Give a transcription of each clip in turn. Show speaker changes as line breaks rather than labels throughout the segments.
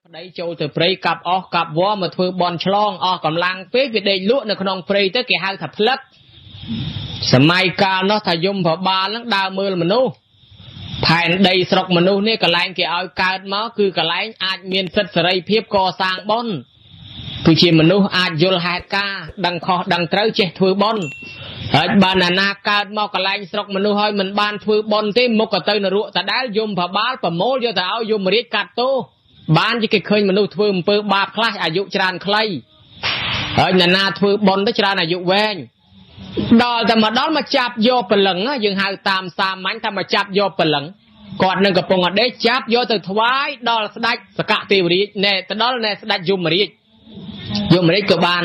ប្តីចូលទៅព្រៃកាប់អស់កាប់វល្លិមកធ្វើបន់ឆ្លងអស់កម្លាំងពេកវាដេកលក់នៅក្នុងព្រៃទៅគេហៅថាផ្លឹកសម័យកាលនោះថាយមប្របាលនឹងដើរមើលមនុស្សផែនដីស្រុកមនុស្សនេះកន្លែងគេឲ្យកើតមកគឺកន្លែងអាចមានសិទ្ធិសេរីភាពកសាងបុណ្យគឺជាមនុស្សអាចយល់ហេតុការណ៍ដឹងខុសដឹងត្រូវចេះធ្វើបុណ្យហើយបានណានាកើតមកកន្លែងស្រុកមនុស្សហើយមិនបានធ្វើបុណ្យទេមុខក៏ទៅនរកដដែលយមប្របាលប្រមូលយកទៅឲ្យយមរាជកាត់ទោសបានជាគេឃើញមនុស្សធ្វើអំពើបាបខ្លះអាយុច្រើនខ្លីហើយណានាធ្វើបុណ្យទៅច្រើនអាយុវែងដល់តែមកដល់មកចាប់យកព្រលឹងយើងហៅតាមសាមញ្ញថាមកចាប់យកព្រលឹងគាត់នឹងកំពុងអដេកចាប់យកទៅថ្វាយដល់ស្ដេចសកទេវរាជណែទៅដល់ណែស្ដេចយមរាជយមរាជក៏បាន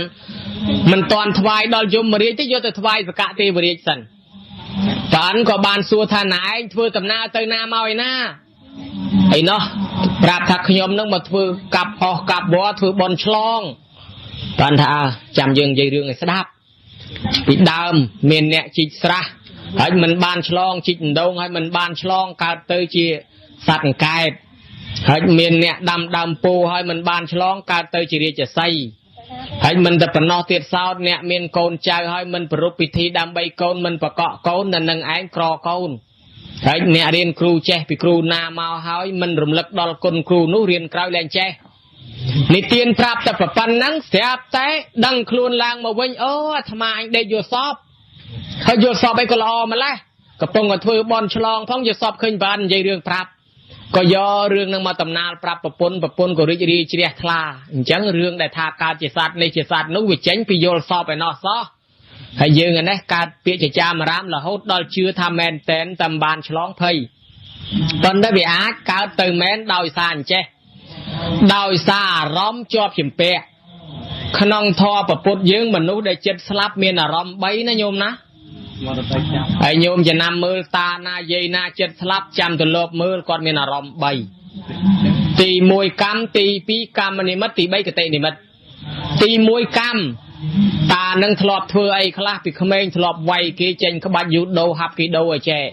មិនតាន់ថ្វាយដល់យមរាជទេយកទៅថ្វាយសកទេវរាជសិនតាន់ក៏បានសួរថាណែឯងធ្វើដំណើរទៅណាមកឯណាឯណោះប្រាប់ថាខ្ញុំនឹងមកធ្វើកាប់អស់កាប់វល្លិធ្វើបន់ឆ្លងតាន់ថាចាំយើងនិយាយរឿងឲ្យស្ដាប់ពីដើមមានអ្នកជីកស្រះហើយមិនបានឆ្លងជីកដងហើយមិនបានឆ្លងកើតទៅជាសត្វអង្កែបហើយមានអ្នកដាំដើមពោហើយមិនបានឆ្លងកើតទៅជារាជសីហើយមិនតែប៉ុណ្ណោះទៀតសោតអ្នកមានកូនចៅហើយមិនប្រារព្ធពិធីដើម្បីកូនមិនប្រកក់កូននៅនឹងឯងក្រកូនហើយអ្នករៀនគ្រូចេះពីគ្រូណាមកហើយមិនរំលឹកដល់គុណគ្រូនោះរៀនក្រោយលែងចេះនិទានប្រាប់តែប៉ុណ្ណឹងស្រាប់តែដឹងខ្លួនឡើងមកវិញអូអាត្មាអញដេកយល់សពហើយយល់សពអីក៏ល្អម្ល៉េះកំពុងតែធ្វើបន់ឆ្លងផងយល់សពឃើញបាននិយាយរឿងប្រាប់ក៏យករឿងនឹងមកតំណាលប្រាប់ប្រពន្ធប្រពន្ធក៏រីករាយជ្រះថ្លាអញ្ចឹងរឿងដែលថាកើតជាសត្វនេះជាសត្វនោះវាចេញពីយល់សពឯណោះសោះហើយយើងឯនេះកើតពាក្យចចាមរាមរហូតដល់ជឿថាមែនតែនតាមបានឆ្លងភ័យប៉ុន្តែវាអាចកើតទៅមែនដោយសារអញ្ចេះដោយសារអារម្មណ៍ជាប់ជំពាក់ក្នុងធម៌ពុទ្ធយើងមនុស្សដែលចិត្តស្លាប់មានអារម្មណ៍3ណាញោមណាហើយញោមចំណាំមើលតាណាយាយណាចិត្តស្លាប់ចាំទៅលបមើលគាត់មានអារម្មណ៍3ទី1កម្មទី2កម្មនិមិត្តទី3កតិនិមិត្តទី1កម្មតានឹងធ្លាប់ធ្វើអីខ្លះពីក្មេងធ្លាប់វាយគេចេញក្បាច់យូដូហាប់គីដូឲ្យចេះ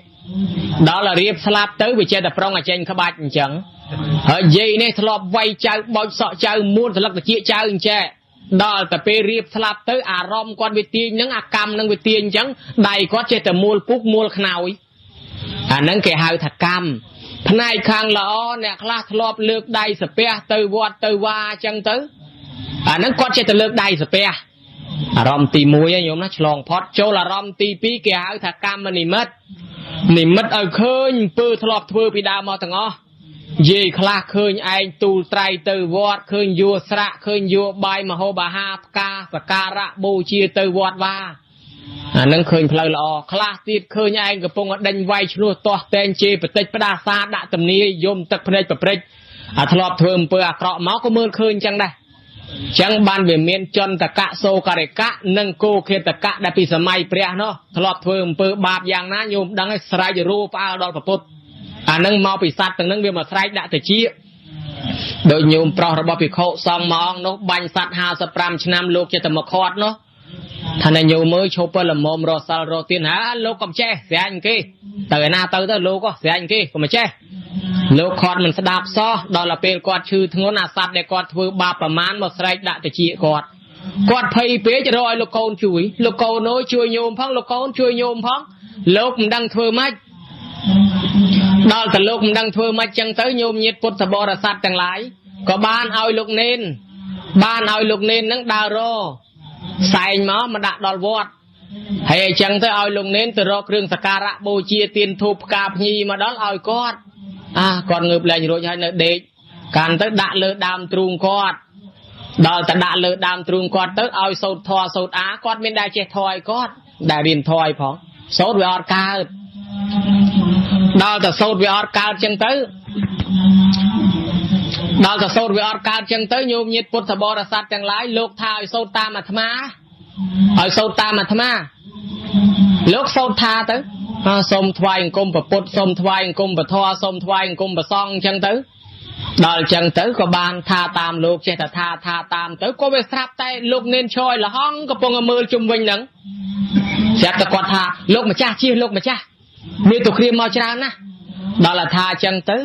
ដល់រៀបស្លាប់ទៅវាចេះតែប្រុងឲ្យចេញក្បាច់អញ្ចឹងហើយយាយនេះធ្លាប់វាយចៅបោចសក់ចៅមួនស្លឹកត្រចៀកចៅអញ្ចេះដល់តែពេលរៀបស្លាប់ទៅអារម្មណ៍គាត់វាទាញនឹងអាកម្មនឹងវាទាញអញ្ចឹងដៃគាត់ចេះតែមួលពុកមួលខ្នើយអាហ្នឹងគេហៅថាកម្មផ្នែកខាងល្អអ្នកខ្លះធ្លាប់លើកដៃសាពះទៅវត្តទៅវាអញ្ចឹងទៅអាហ្នឹងគាត់ចេះតែលើកដៃសាពះអារម្មណ៍ទី1ហ្នឹងញោមណាឆ្លងផុតចូលអារម្មណ៍ទី2គេហៅថាកម្មនិមិត្តនិមិត្តឲ្យឃើញអំពើធ្លាប់ធ្វើពីដើមមកទាំងអស់យាយខ្លះឃើញឯងទូលត្រៃទៅវត្តឃើញយួរស្រាក់ឃើញយួរបាយមហោបអាហារផ្កាសការៈបូជាទៅវត្តវាអានឹងឃើញផ្លូវល្អខ្លះទៀតឃើញឯងកំពុងដេញវាយឆ្លោះទាស់តែងជេរបតិចផ្ដាសាដាក់ទំនាយយំទឹកភ្នែកប្រព្រឹត្តអាធ្លាប់ធ្វើអំពើអាក្រក់មកក៏មើលឃើញអញ្ចឹងដែរចឹងបានវាមានចន្តកៈសោការិកៈនិងគោខេតកៈដែលពីសម័យព្រះនោះធ្លាប់ធ្វើអំពើបាបយ៉ាងណាញោមដឹងឲ្យស្រែករੂផ្អើលដល់ពុទ្ធអានឹងមកពីសត្វទាំងនឹងវាមកស្រែកដាក់តិចដោយញោមប្រុសរបស់ភិក្ខុសង្ឃមួយអង្គនោះបាញ់សត្វ55ឆ្នាំលោកចេះតែមកខាត់នោះថាណែញោមមើលឈប់ទៅល្មមរសិលរទៀនហាលោកកុំចេះស្រែកគេទៅឯណាទៅទៅលោកស្រែកគេកុំចេះលោកខាត់មិនស្ដាប់សោះដល់ទៅពេលគាត់ឈឺធ្ងន់អាសត្វដែលគាត់ធ្វើបាបប្រមាណមកស្រែកដាក់តិចគាត់គាត់ភ័យពេករកឲ្យលោកកូនជួយលោកកូនអើយជួយញោមផងលោកកូនជួយញោមផងលោកមិនដឹងធ្វើម៉េចដល់តែលោកមិនដឹងធ្វើម៉េចចឹងទៅញោមញាតពុទ្ធបរិស័ទទាំងឡាយក៏បានឲ្យលោកនេនបានឲ្យលោកនេននឹងដើររសែងមកដាក់ដល់វត្តហើយអញ្ចឹងទៅឲ្យលោកនេនទៅរកគ្រឿងសក្ការៈបូជាទៀនធូបផ្កាភ្ញីមកដល់ឲ្យគាត់អាគាត់ងើបលែងរួចហើយនៅដេកកាន់ទៅដាក់លើដើមទ្រូងគាត់ដល់តែដាក់លើដើមទ្រូងគាត់ទៅឲ្យសូត្រធម៌សូត្រអាគាត់មានដែលចេះធម៌ឲ្យគាត់ដែលរៀនធម៌ឲ្យផងសូត្រវាអត់កើតដល់តែសូត្រវាអត់កើតចឹងទៅដល់តែសូត្រវាអត់កើតចឹងទៅញោមញាតពុទ្ធបរិស័ទទាំងឡាយលោកថាឲ្យសូត្រតាមអាត្មាឲ្យសូត្រតាមអាត្មាលោកសូត្រថាទៅសូមថ្វាយអង្គមពុទ្ធសូមថ្វាយអង្គមពធសូមថ្វាយអង្គមព្រះសង្ឃចឹងទៅដល់ចឹងទៅក៏បានថាតាមលោកចេះតែថាតាមទៅក៏វាស្រាប់តែលោកនេនឈរឲ្យលហងកំពុងមើលជុំវិញហ្នឹងស្រាប់តែគាត់ថាលោកម្ចាស់ជៀសលោកម្ចាស់មានទុក្រាមមកច្រើនណាស់ ដល់ថាអញ្ចឹងទៅ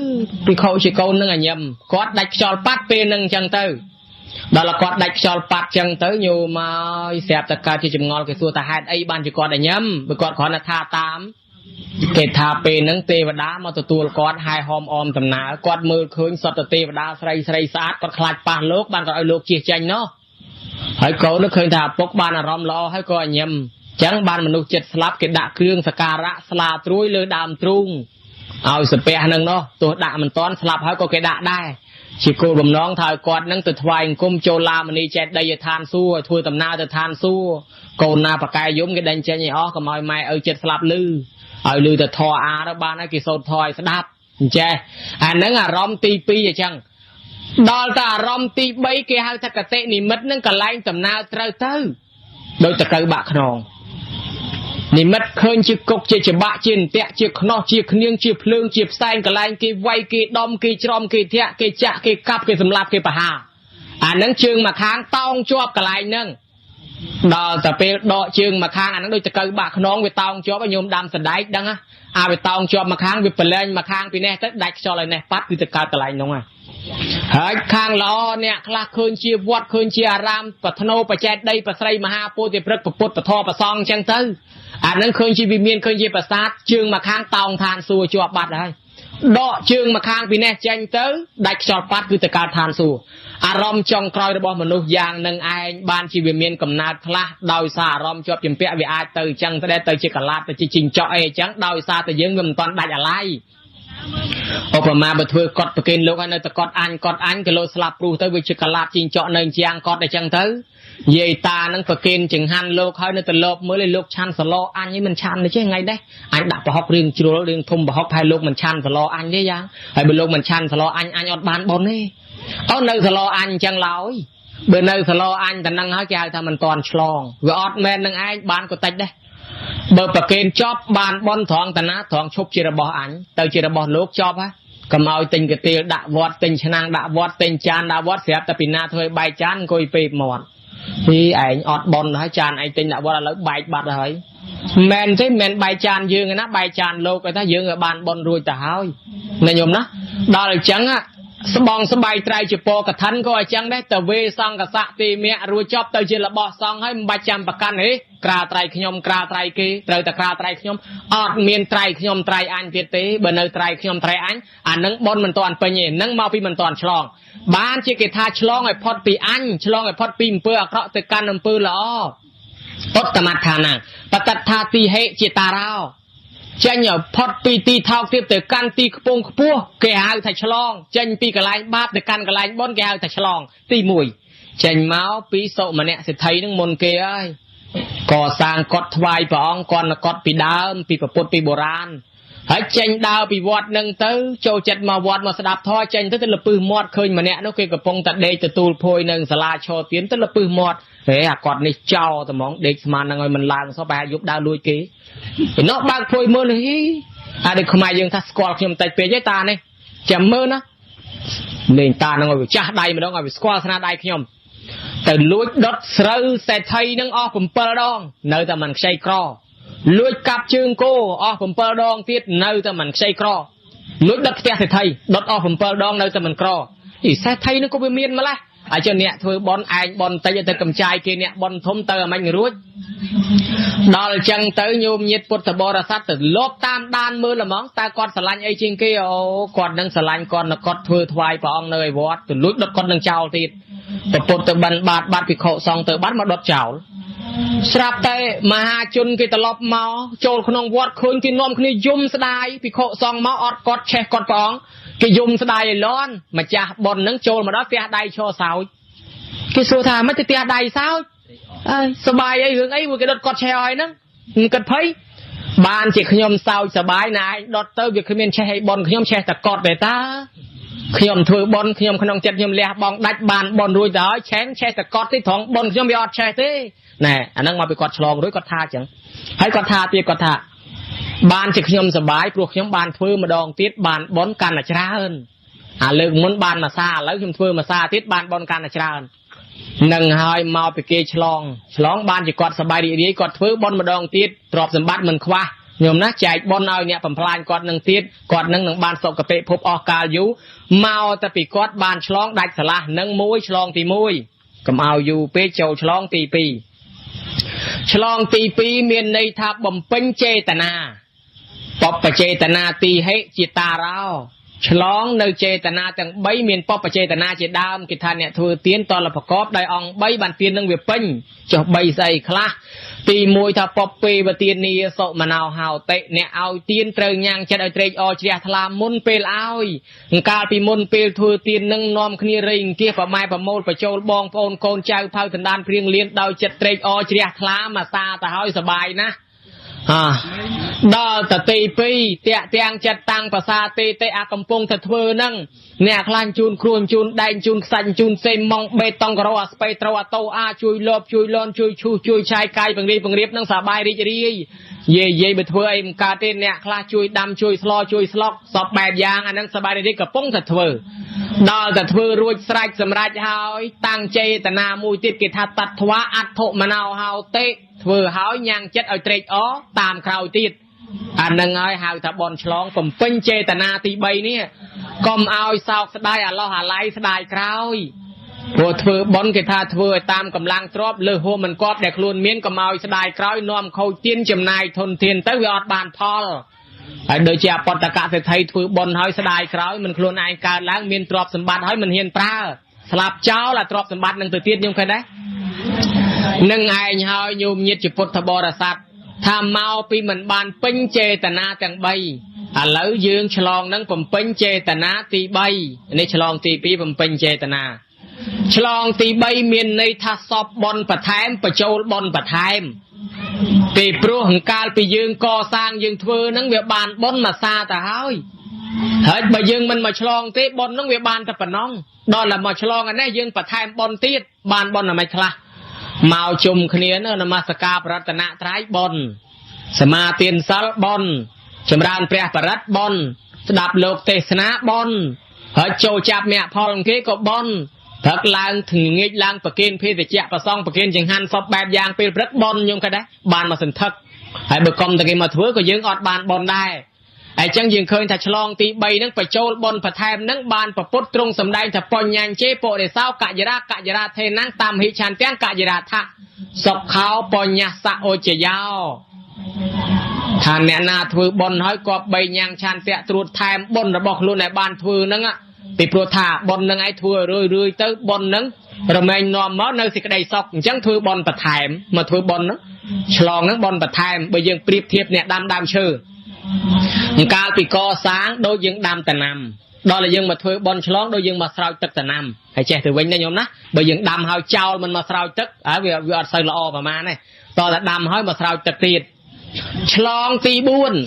ភិក្ខុជាកូននឹងអញឹមគាត់ដាច់ខ្យល់ប៉ាត់ពេលនឹងអញ្ចឹងទៅដល់គាត់ដាច់ខ្យល់ប៉ាត់ចឹងទៅញោមឲ្យស្រាប់តែកើតជាចម្ងល់គេសួរថាហេតុអីបានជាគាត់អញឹមបើគាត់គ្រាន់តែថាតាមគេថាពេលហ្នឹងទេវតាមកទទួលគាត់ហែហោមអមដំណើរគាត់មើលឃើញសុទ្ធតែទេវតាស្រីស្រីស្អាតគាត់ខ្លាចប៉ះលោកបានគាត់ឲ្យលោកជៀសចេញណោះហើយកូននោះឃើញថាឪពុកបានអារម្មណ៍ល្អហើយក៏អញឹមចឹងបានមនុស្សចិត្តស្លាប់គេដាក់គ្រឿងសក្ការៈស្លាត្រួយលើដើមទ្រូងឲ្យសាពះនឹងណោះទោះដាក់មិនតាន់ស្លាប់ហើយក៏គេដាក់ដែរជាគោលបំណងថាឲ្យគាត់នឹងទៅថ្វាយអង្គមចូលឡាមនីចេតិយឋានសួគ៌ឲ្យធ្វើដំណើរទៅឋានសួគ៌កូនណាប្រកែយំគេដេញចេញឲ្យអស់កុំឲ្យម៉ែឪចិត្តស្លាប់លឺឲ្យលឺទៅធរអាទៅបានហើយគេសូត្រធរឲ្យស្ដាប់អញ្ចេះអាហ្នឹងអារម្មណ៍ទី2អញ្ចឹងដល់តែអារម្មណ៍ទី3គេហៅថាកតិនិមិត្តហ្នឹងកន្លែងដំណើរត្រូវទៅដោយតកៅបាក់ខ្នងនិមិត្តឃើញជាគុកជាច្បាក់ជាអន្ទាក់ជាខ្នោះជាគ្នៀងជាភ្លើងជាផ្សែងកន្លែងគេវាយគេដំគេច្រំគេធាក់គេចាក់គេកាប់គេសម្លាប់គេប្រហារអាហ្នឹងជើងមួយខាងតោងជាប់កន្លែងហ្នឹងដល់តែពេលដកជើងមួយខាងអាហ្នឹងដូចតកៅបាក់ខ្នងវាតោងជាប់ឲ្យញោមដាំសណ្ដែកដឹងអាវាតោងជាប់មួយខាងវាប្រលែងមួយខាងពីនេះទៅដាច់ខ្យល់ឲ្យនេះប៉ាត់គឺទៅកើតកន្លែងហ្នឹងហើយខាងល្អអ្នកខ្លះឃើញជាវត្តឃើញជាអារាមបធ្នូបច្ចេតដីប្រស្រីមហាពោធិព្រឹកពុទ្ធពធប្រសងអញ្ចឹងទៅអាហ្នឹងឃើញជាវិមានឃើញជាប្រាសាទជើងមួយខាងតោងឋានសួគ៌ជាប់បាត់ហើយដកជើងមួយខាងពីនេះចេញទៅដាច់ខ្យល់ប៉ាត់គឺទៅកើតឋានសួគ៌អារម្មណ៍ចុងក្រោយរបស់មនុស្សយ៉ាងនឹងឯងបានជាវាមានកំណើតខ្លះដោយសារអារម្មណ៍ជាប់ជំពាក់វាអាចទៅអញ្ចឹងទៅដែរទៅជាកលាតទៅជាជីងចក់អីអញ្ចឹងដោយសារតែយើងវាមិនទាន់ដាច់អាល័យឧបមាបើធ្វើកត់ប្រគេនលោកឲ្យនៅតែកត់អញកត់អញគីឡូស្លាប់ព្រុសទៅវាជាកលាតជីងចក់នៅជាងកត់អញ្ចឹងទៅយាយតានឹងប្រគេនចង្ហាន់លោកហើយនៅតែលោបមើលឲ្យលោកឆាន់សឡអញឯងមិនឆាន់ទេថ្ងៃនេះអញដាក់ប្រហុករឿងជ្រុលរឿងធំប្រហុកហើយលោកមិនឆាន់សឡអញទេយ៉ាងហើយបើលោកមិនឆាន់សឡអញអញអត់បានបុណ្យទេអូនៅសឡអញអញ្ចឹងឡើយបើនៅសឡអញតែនឹងហើយគេហៅថាមិនតាន់ឆ្លងវាអត់មែននឹងឯងបានក៏តិចដែរបើប្រគេនចប់បានបុណ្យត្រង់តាណាត្រង់ឈប់ជារបស់អញទៅជារបស់លោកចប់ហ៎កុំឲ្យទិញកាទៀលដាក់វត្តទិញឆ្នាំងដាក់វត្តទិញចានដាក់វត្តស្រាប់តែពីណាធ្វើឲ្យបែកចានអង្គុយពេបមាត់ពីឯងអត់បុណ្យហើយចានឯងទិញដាក់វត្តឥឡូវបែកបាត់ហើយមែនទេមិនបែកចានយើងឯណាបែកចានលោកឯថាយើងឲ្យបានបុណ្យរួចទៅហើយណាញោមណាដល់អញ្ចឹងស្បងស្បៃត្រៃជាពកឋិនក៏អញ្ចឹងដែរតវេសង្កសៈទីមៈរួចចប់ទៅជារបស់សង្ឃហើយមិនបាច់ចាំប្រកាន់ទេក្រាលត្រៃខ្ញុំក្រាលត្រៃគេត្រូវតែក្រាលត្រៃខ្ញុំអត់មានត្រៃខ្ញុំត្រៃអញទៀតទេបើនៅត្រៃខ្ញុំត្រៃអញអានឹងបុណ្យមិនទាន់ពេញទេនឹងមកពីមិនទាន់ឆ្លងបានជាគេថាឆ្លងឲ្យផុតពីអញឆ្លងឲ្យផុតពីអំពើអាក្រក់ទៅកាន់អំពើល្អឧត្តមដ្ឋានាបតថាទីហេជាតារោចេញឲ្យផុតពីទីថោកទាបទៅកាន់ទីខ្ពង់ខ្ពស់គេហៅថាឆ្លងចេញពីកន្លែងបាបទៅកាន់កន្លែងបុណ្យគេហៅថាឆ្លងទី1ចេញមកពីសុមនៈសិទ្ធិនឹងមុនគេហើយកសាងកត់ថ្វាយព្រះអង្គគាត់កត់ពីដើមពីពុទ្ធពីបុរាណហើយចេញដើរពីវត្តនឹងទៅចូលចិត្តមកវត្តមកស្ដាប់ធម៌ចេញទៅទៅលពឹសមាត់ឃើញម្នាក់នោះគេកំពុងតែដេកទទួលភួយនឹងសាលាឈរទៀនទៅលពឹសមាត់ហេអាគាត់នេះចោលតែហ្មងដេកស្មាននឹងឲ្យមិនឡើងសោះប្រហែលយប់ដើរលួចគេឯនោះបើកភួយមើលនេះអាដូចខ្មែរយើងថាស្គាល់ខ្ញុំតិចពេកទេតានេះចាំមើលណាលេងតានឹងឲ្យវាចាស់ដៃម្ដងឲ្យវាស្គាល់ស្នាដៃខ្ញុំទៅលួចដុតស្រូវសេដ្ឋីនឹងអស់7ដងនៅតែមិនខ្ចីក្រលួចកាប់ជើងគោអស់7ដងទៀតនៅតែមិនខ្ចីក្រលួចដុតផ្ទះសេដ្ឋីដុតអស់7ដងនៅតែមិនក្រអីសេដ្ឋីនឹងក៏វាមានម្ល៉េះហើយចុះអ្នកធ្វើបន់ឯងបន់តិចទៅកំចាយគេអ្នកបន់ធំទៅអាមិញរួចដល់អញ្ចឹងទៅញោមញាតពុទ្ធបរិស័ទទៅលបតាមដានមើលល្មងតើគាត់ស្រឡាញ់អីជាងគេអូគាត់នឹងស្រឡាញ់គាត់គាត់ធ្វើថ្វាយព្រះអង្គនៅឯវត្តទៅលួចដុតគាត់នឹងចោលទៀតពុទ្ធទៅបិណ្ឌបាតបាត់ភិក្ខុសង្ឃទៅបាត់មកដុតចោលស្រាប់តែមហាជនគេត្រឡប់មកចូលក្នុងវត្តឃើញគេនាំគ្នាយំស្ដាយភិក្ខុសង្ឃមកអត់គាត់ឆេះគាត់ព្រះអង្គគេយំស្ដាយឲ្យលន់ម្ចាស់បុណ្យនឹងចូលមកដល់ផ្ទះដៃឈរសោចគេសួរថាមិនទៅផ្ទះដៃសោចអើយសបាយអីរឿងអីមួយគេដុតគាត់ឆេះឲ្យហ្នឹងគិតភ័យបានជាខ្ញុំសោចសបាយណាឯងដុតទៅវាគ្មានឆេះឲ្យបុណ្យខ្ញុំឆេះតែគាត់ទេតាខ្ញុំធ្វើបុណ្យខ្ញុំក្នុងចិត្តខ្ញុំលះបង់ដាច់បានបុណ្យរួចទៅហើយឆេះឆេះតែគាត់ទេត្រង់បុណ្យខ្ញុំវាអត់ឆេះទេណែអាហ្នឹងមកពីគាត់ឆ្លងរួចគាត់ថាអញ្ចឹងហើយគាត់ថាទៀតគាត់ថាបានជាខ្ញុំសបាយព្រោះខ្ញុំបានធ្វើម្ដងទៀតបានបុណ្យកាន់តែច្រើនអាលើកមុនបានមួយសាឥឡូវខ្ញុំធ្វើមួយសាទៀតបានបុណ្យកាន់តែច្រើននឹងហើយមកពីគេឆ្លងឆ្លងបានជាគាត់សបាយរីករាយគាត់ធ្វើបុណ្យម្ដងទៀតទ្រព្យសម្បត្តិមិនខ្វះ ញោមណាចែកបុណ្យឲ្យអ្នកបំផ្លាញគាត់នឹងទៀតគាត់នឹងនឹងបានសុគតិភពអស់កាលយូរមកតែពីគាត់បានឆ្លងដាច់ស្រឡះនឹងមួយឆ្លងទី1កុំឲ្យយូរពេកចូលឆ្លងទី2ឆ្លងទី2មានន័យថាបំពេញចេតនាបពចេតនាទីហិជាតារោឆ្លងនៅចេតនាទាំង3មានបពចេតនាជាដើមគេថាអ្នកធ្វើទានតលប្រកបដោយអង្គ3បានទាននឹងវាពេញចុះ3ស្អីខ្លះទី1ថាពពេវទានីសុមនោហោតិអ្នកឲ្យទានត្រូវញ៉ាំងចិត្តឲ្យត្រេកអរជ្រះថ្លាមុនពេលឲ្យកាលពីមុនពេលធ្វើទាននឹងនាំគ្នារៃអង្គាសប្រម៉ែប្រមូលបញ្ចូលបងប្អូនកូនចៅផៅសណ្ដានព្រៀងលៀនដោយចិត្តត្រេកអរជ្រះថ្លាមកសាទៅហើយសបាយណាស់ដល់តទី2តាក់ទាំងចិត្តតាំងប្រសាទេទេអាកំពុងតែធ្វើហ្នឹងអ្នកខ្លះជូនគ្រួនជូនដែងជូនខ្សាច់ជូនសេម៉ងបេតុងការ៉ូអាស្បេត្រូអាតូអាជួយលបជួយលនជួយឈូសជួយឆាយកាយបង្រៀបបង្រៀបហ្នឹងសបាយរីករាយយាយយាយបើធ្វើអីមិនកើតទេអ្នកខ្លះជួយដាំជួយស្លជួយស្លុកសពបែបយ៉ាងអាហ្នឹងសបាយរីករាយកំពុងតែធ្វើដល់តែធ្វើរួចស្រេចសម្រេចហើយតាំងចេតនាមួយទៀតគេថាតត្វាអត្ថមនោហោតិធ្វើហើយញ៉ាំងចិត្តឲ្យត្រេកអរតាមក្រោយទៀតអានឹងហើយហៅថាបនឆ្លងបំពេញចេតនាទី3នេះកុំឲ្យសោកស្ដាយអាឡោះអាល័យស្ដាយក្រោយព្រោះធ្វើបនគេថាធ្វើឲ្យតាមកម្លាំងទ្រព្យលើហួសមិនគប់ដែលខ្លួនមានកុំឲ្យស្ដាយក្រោយនាំខូចទានចំណាយធនធានទៅវាអត់បានផលហើយដូចជាអបតកសេដ្ឋីធ្វើបនហើយស្ដាយក្រោយមិនខ្លួនឯងកើតឡើងមានទ្រព្យសម្បត្តិហើយមិនហ៊ានប្រើស្លាប់ចោលអាទ្រព្យសម្បត្តិនឹងទៅទៀតខ្ញុំឃើញដែរនឹងឯងហើយញោមញាតិជាពុទ្ធបរិស័ទថាមកពីមិនបានពេញចេតនាទាំង3ឥឡូវយើងឆ្លងនឹងបំពេញចេតនាទី3នេះឆ្លងទី2បំពេញចេតនាឆ្លងទី3មានន័យថាសពបុណ្យបន្ថែមបញ្ចូលបុណ្យបន្ថែមពីព្រោះកាលពីយើងកសាងយើងធ្វើនឹងវាបានបុណ្យមួយសាទៅហើយហើយបើយើងមិនមកឆ្លងទេបុណ្យនឹងវាបានតែប៉ុណ្ណឹងដល់តែមកឆ្លងអានេះយើងបន្ថែមបុណ្យទៀតបានបុណ្យអ្វីខ្លះមកជុំគ្នានៅនមស្ការប្រតនត្រ័យបុណ្យសមាទានសិលបុណ្យចម្រើនព្រះបរិត្តបុណ្យស្ដាប់លោកទេសនាបុណ្យហើយចូលចាប់មគ្គផលគេក៏បុណ្យព្រឹកឡើងធ្ងាចឡើងប្រគេនភេសជ្ជៈប្រសងប្រគេនចង្ហាន់សពបែបយ៉ាងពេលព្រឹកបុណ្យខ្ញុំគេដែរបានមកសន្ធឹកហើយបើកុំតែគេមកធ្វើក៏យើងអត់បានបុណ្យដែរហើយចឹងយើងឃើញថាឆ្លងទី3ហ្នឹងបញ្ចូលបុណ្យបន្ថែមហ្នឹងបានប្រពុតទ្រង់សម្ដែងថាបញ្ញញ្ជេបរិសោកយរាកយរាថេណាំងតាមហិឆន្ទាំងកយរាថៈសុខោបញ្ញសៈឧចយោថាអ្នកណាធ្វើបុណ្យហើយក៏បីញ៉ាំងឆន្ទៈត្រួតថែមបុណ្យរបស់ខ្លួនដែលបានធ្វើហ្នឹងពីព្រោះថាបុណ្យហ្នឹងឯងធ្វើរឿយរឿយទៅបុណ្យហ្នឹងរមែងនាំមកនៅសេចក្តីសុខអញ្ចឹងធ្វើបុណ្យបន្ថែមមកធ្វើបុណ្យហ្នឹងឆ្លងហ្នឹងបុណ្យបន្ថែមបើយើងប្រៀបធៀបអ្នកដាំដើមឈើកាលពីកសាងដូចយើងដាំតំណាំដល់តែយើងមកធ្វើបុណ្យឆ្លងដូចយើងមកស្រោចទឹកតំណាំហើយចេះទៅវិញណាញោមណាបើយើងដាំហើយចោលមិនមកស្រោចទឹកហើយវាអត់សូវល្អប្រហែលទេតតែដាំហើយមកស្រោចទឹកទៀតឆ្លងទី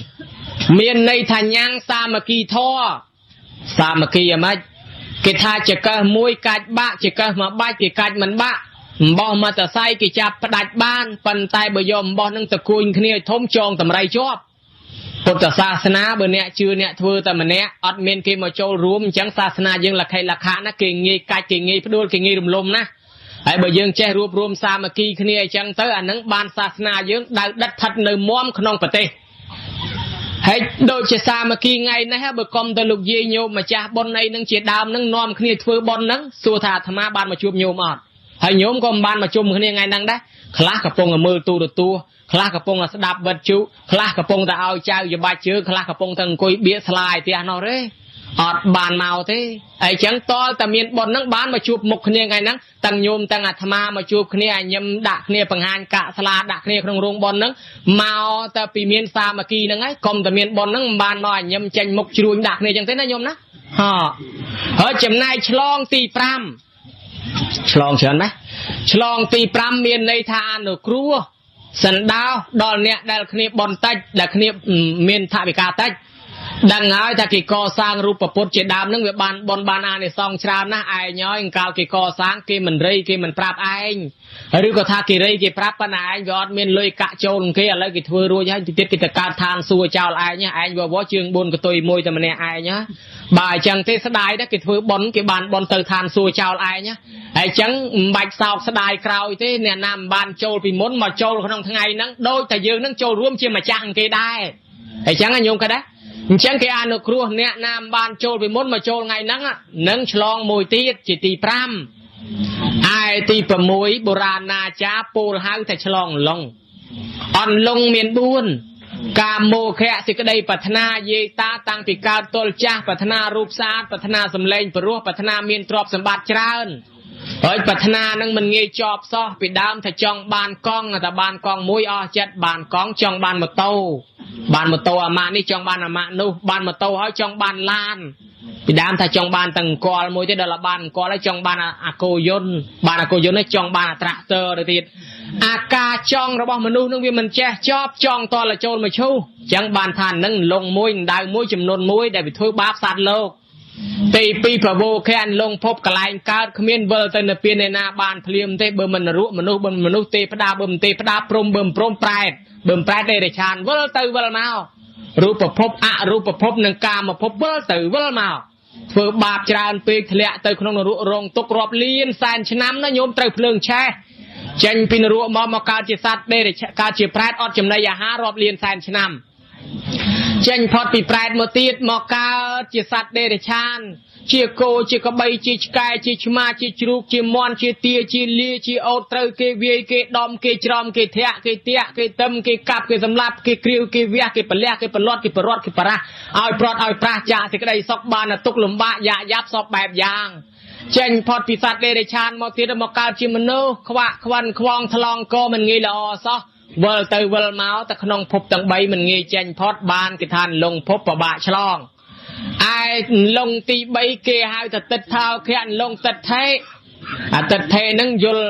4មានន័យថាញ៉ាំងសាមគ្គីធម៌សាមគ្គីអ្ម៉េចគេថាចកេះមួយកាច់បាក់ចកេះមកបាច់គេកាច់មិនបាក់អំបោះមកតសៃគេចាប់ផ្ដាច់បានប៉ុន្តែបើយកអំបោះនឹងទៅគួញគ្នាឲ្យធំចងតម្រៃជាប់ពុទ្ធសាសនាបើអ្នកជឿអ្នកធ្វើតែម្នាក់អត់មានគេមកចូលរួមអញ្ចឹងសាសនាយើងលខិលខៈណាគេងាយកាច់គេងាយផ្ដួលគេងាយរំលំណាហើយបើយើងចេះរួបរួមសាមគ្គីគ្នាអញ្ចឹងទៅអានឹងបានសាសនាយើងដៅដិតស្ថិតនៅមាំក្នុងប្រទេសហើយដូចជាសាមគ្គីថ្ងៃនេះបើកុំទៅលោកយាយញោមម្ចាស់បុណ្យអីនឹងជាដើមនឹងនាំគ្នាធ្វើបុណ្យនឹងសួរថាអាត្មាបានមកជួបញោមអត់ហើយញោមក៏មិនបានមកជុំគ្នាថ្ងៃហ្នឹងដែរខ្លះកំពុងតែមើលទូរទស្សន៍ខ្លះកំពុងតែស្ដាប់វិទ្យុខ្លះកំពុងតែឲ្យចៅច្បាច់ជើងខ្លះកំពុងតែអង្គុយបៀកស្លាយផ្ទះនោះទេអត់បានមកទេអីចឹងតលតែមានបុណ្យហ្នឹងបានមកជួបមុខគ្នាថ្ងៃហ្នឹងទាំងញោមទាំងអាត្មាមកជួបគ្នាឲ្យញឹមដាក់គ្នាបង្ហាញកាក់ស្លាដាក់គ្នាក្នុងរោងបុណ្យហ្នឹងមកតែពីមានសាមគ្គីហ្នឹងហើយកុំតែមានបុណ្យហ្នឹងមិនបានមកឲ្យញឹមចេញមុខជ្រួញដាក់គ្នាចឹងទេណាញោមណាហ៎ហើយចំណែកឆ្លងទី5ឆ្លងច្រើនណាស់ឆ្លងទី5មានន័យថាអនុគ្រោះសណ្ដោសដល់អ្នកដែលគ្នាបនតិចដែលគ្នាមានថវិកាតិច ដឹងហើយថាគេកសាងរូបពុទ្ធជាដើមនឹងវាបានបុណ្យបានអានិសង្សច្រើនណាស់ឯងហើយកាលគេកសាងគេមិនរៃគេមិនប្រាប់ឯងឬក៏ថាគេរៃគេប្រាប់ប៉ុន្តែឯងវាអត់មានលុយកាក់ចូលគេឥឡូវគេធ្វើរួចហើយទីទៀតគេទៅកើតឋានសួគ៌ចោលឯងឯងវវជើង4កតុយមួយតែម្នាក់ឯងបើអញ្ចឹងទេស្ដាយដែរគេធ្វើបុណ្យគេបានបុណ្យទៅឋានសួគ៌ចោលឯងហើយអញ្ចឹងមិនបាច់សោកស្ដាយក្រោយទេអ្នកណាមិនបានចូលពីមុនមកចូលក្នុងថ្ងៃហ្នឹងដូចតែយើងហ្នឹងចូលរួមជាម្ចាស់គេដែរហើយអញ្ចឹងញោមក៏ដែរអញ្ចឹងគេអនុគ្រោះអ្នកណាមិនបានចូលពីមុនមកចូលថ្ងៃហ្នឹងនឹងឆ្លងមួយទៀតជាទី5ឯទី6បុរាណាចារពោលហៅថាឆ្លងលងអន្លងមាន4កាមោខៈសេចក្តីប្រាថ្នាយាយតាតាំងពីកើតទល់ចាស់ប្រាថ្នារូបស្អាតប្រាថ្នាសម្លេងព្រោះប្រាថ្នាមានទ្រព្យសម្បត្តិច្រើនហើយប្រាថ្នានឹងមិនងាយចប់សោះពីដើមថាចង់បានកង់តែបានកង់មួយអស់ចិត្តបានកង់ចង់បានម៉ូតូបានម៉ូតូអាម៉ាក់នេះចង់បានអាម៉ាក់នោះបានម៉ូតូហើយចង់បានឡានពីដើមថាចង់បានតែអង្គលមួយទេដល់បានអង្គលហើយចង់បានអាគោយន្តបានអាគោយន្តនេះចង់បានអាត្រាក់ទ័រទៅទៀតអាការចង់របស់មនុស្សនឹងវាមិនចេះចប់ចង់តលចូលមកឈូសអញ្ចឹងបានថានឹងលងមួយដៅមួយចំនួនមួយដែលវាធ្វើបាបសត្វលោកទី2ប្រវោខៈលងភពកន្លែងកើតគ្មានវិលទៅនៅពៀនឯណាបានភ្លាមទេបើមិនរក់មនុស្សបើមនុស្សទេផ្ដាបើមិនទេផ្ដាព្រំបើមិនព្រំប្រែតបើមិនប្រែតទេរិឆានវិលទៅវិលមករូបភពអរូបភពនិងកាមភពវិលទៅវិលមកធ្វើបាបច្រើនពេកធ្លាក់ទៅក្នុងនរករងទុក្ខរាប់លានសែនឆ្នាំណាញោមត្រូវភ្លើងឆេះចេញពីនរកមកកើតជាសត្វដេរិឆកើតជាប្រែតអត់ចំណីអាហាររាប់លានសែនឆ្នាំចេញផុតពីប្រែតមកទៀតមកកើតជាសត្វដេរិឆានជាគោជាក្បីជាឆ្កែជាឆ្មាជាជ្រូកជាមាន់ជាទាជាលាជាអូតត្រូវគេវាយគេដំគេច្រំគេធាក់គេតាក់គេទឹមគេកាប់គេសម្លាប់គេគ្រាវគេវះគេប្រលះគេប្រលត់គេប្ររត់គេប្រាស់ឲ្យប្រត់ឲ្យប្រាស់ចាកសេចក្តីសុខបានទុកលំបាកយ៉ាក់យ៉ាប់សពបែបយ៉ាងចេញផុតពីសត្វដេរិឆានមកទៀតមកកើតជាមនុស្សខ្វាក់ខ្វិនខ្វងថ្លងកមិនងាយល្អសោះវិលទៅវិលមកតែក្នុងភពទាំង3មិនងាយចេញផុតបានគេថាលងភពពិបាកឆ្លងឯលងទី3គេហៅថាទិដ្ឋោខៈលងទិដ្ឋិអាទិដ្ឋិហ្នឹងយល់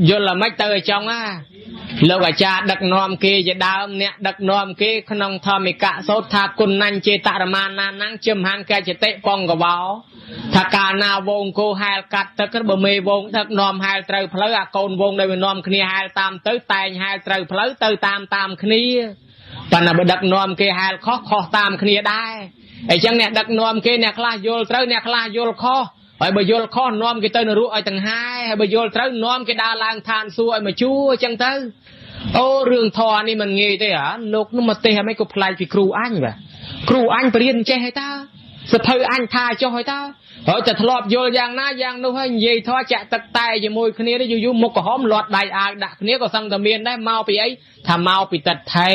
យល់ល្មិចទៅឲ្យចង់ណាលោកអាចារ្យដឹកនាំគេជាដើមអ្នកដឹកនាំគេក្នុងធម្មិកសោតថាគុណញ្ញចេតរមាណានੰជឹមហាងកចតិពងកវោថាកាលណាវងគោហែលកាត់ទឹកបើមេវងដឹកនាំហែលត្រូវផ្លូវអាកូនវងដែលវានាំគ្នាហែលតាមទៅតែងហែលត្រូវផ្លូវទៅតាមតាមគ្នាប៉ុន្តែបើដឹកនាំគេហែលខុសខុសតាមគ្នាដែរអញ្ចឹងអ្នកដឹកនាំគេអ្នកខ្លះយល់ត្រូវអ្នកខ្លះយល់ខុសហើយបើយល់ខុសនាំគេទៅនរកឲ្យទាំងហាយហើយបើយល់ត្រូវនាំគេដើរឡើងឋានសួគ៌ឲ្យមកជួអញ្ចឹងទៅអូរឿងធម៌នេះមិនងាយទេហ៎លោកនោះមកទេហ្មងក៏ប្លែកពីគ្រូអញបាទគ្រូអញបរៀនចេះហើយតើសភៅអញថាចុះហើយតើហើយតែធ្លាប់យល់យ៉ាងណាយ៉ាងនោះហើយនិយាយធម៌ចាក់ទឹកតែជាមួយគ្នាយូរយូរមុខក្រហមលាត់ដៃអាវដាក់គ្នាក៏សឹងតែមានដែរមកពីអីថាមកពីទិដ្ឋិ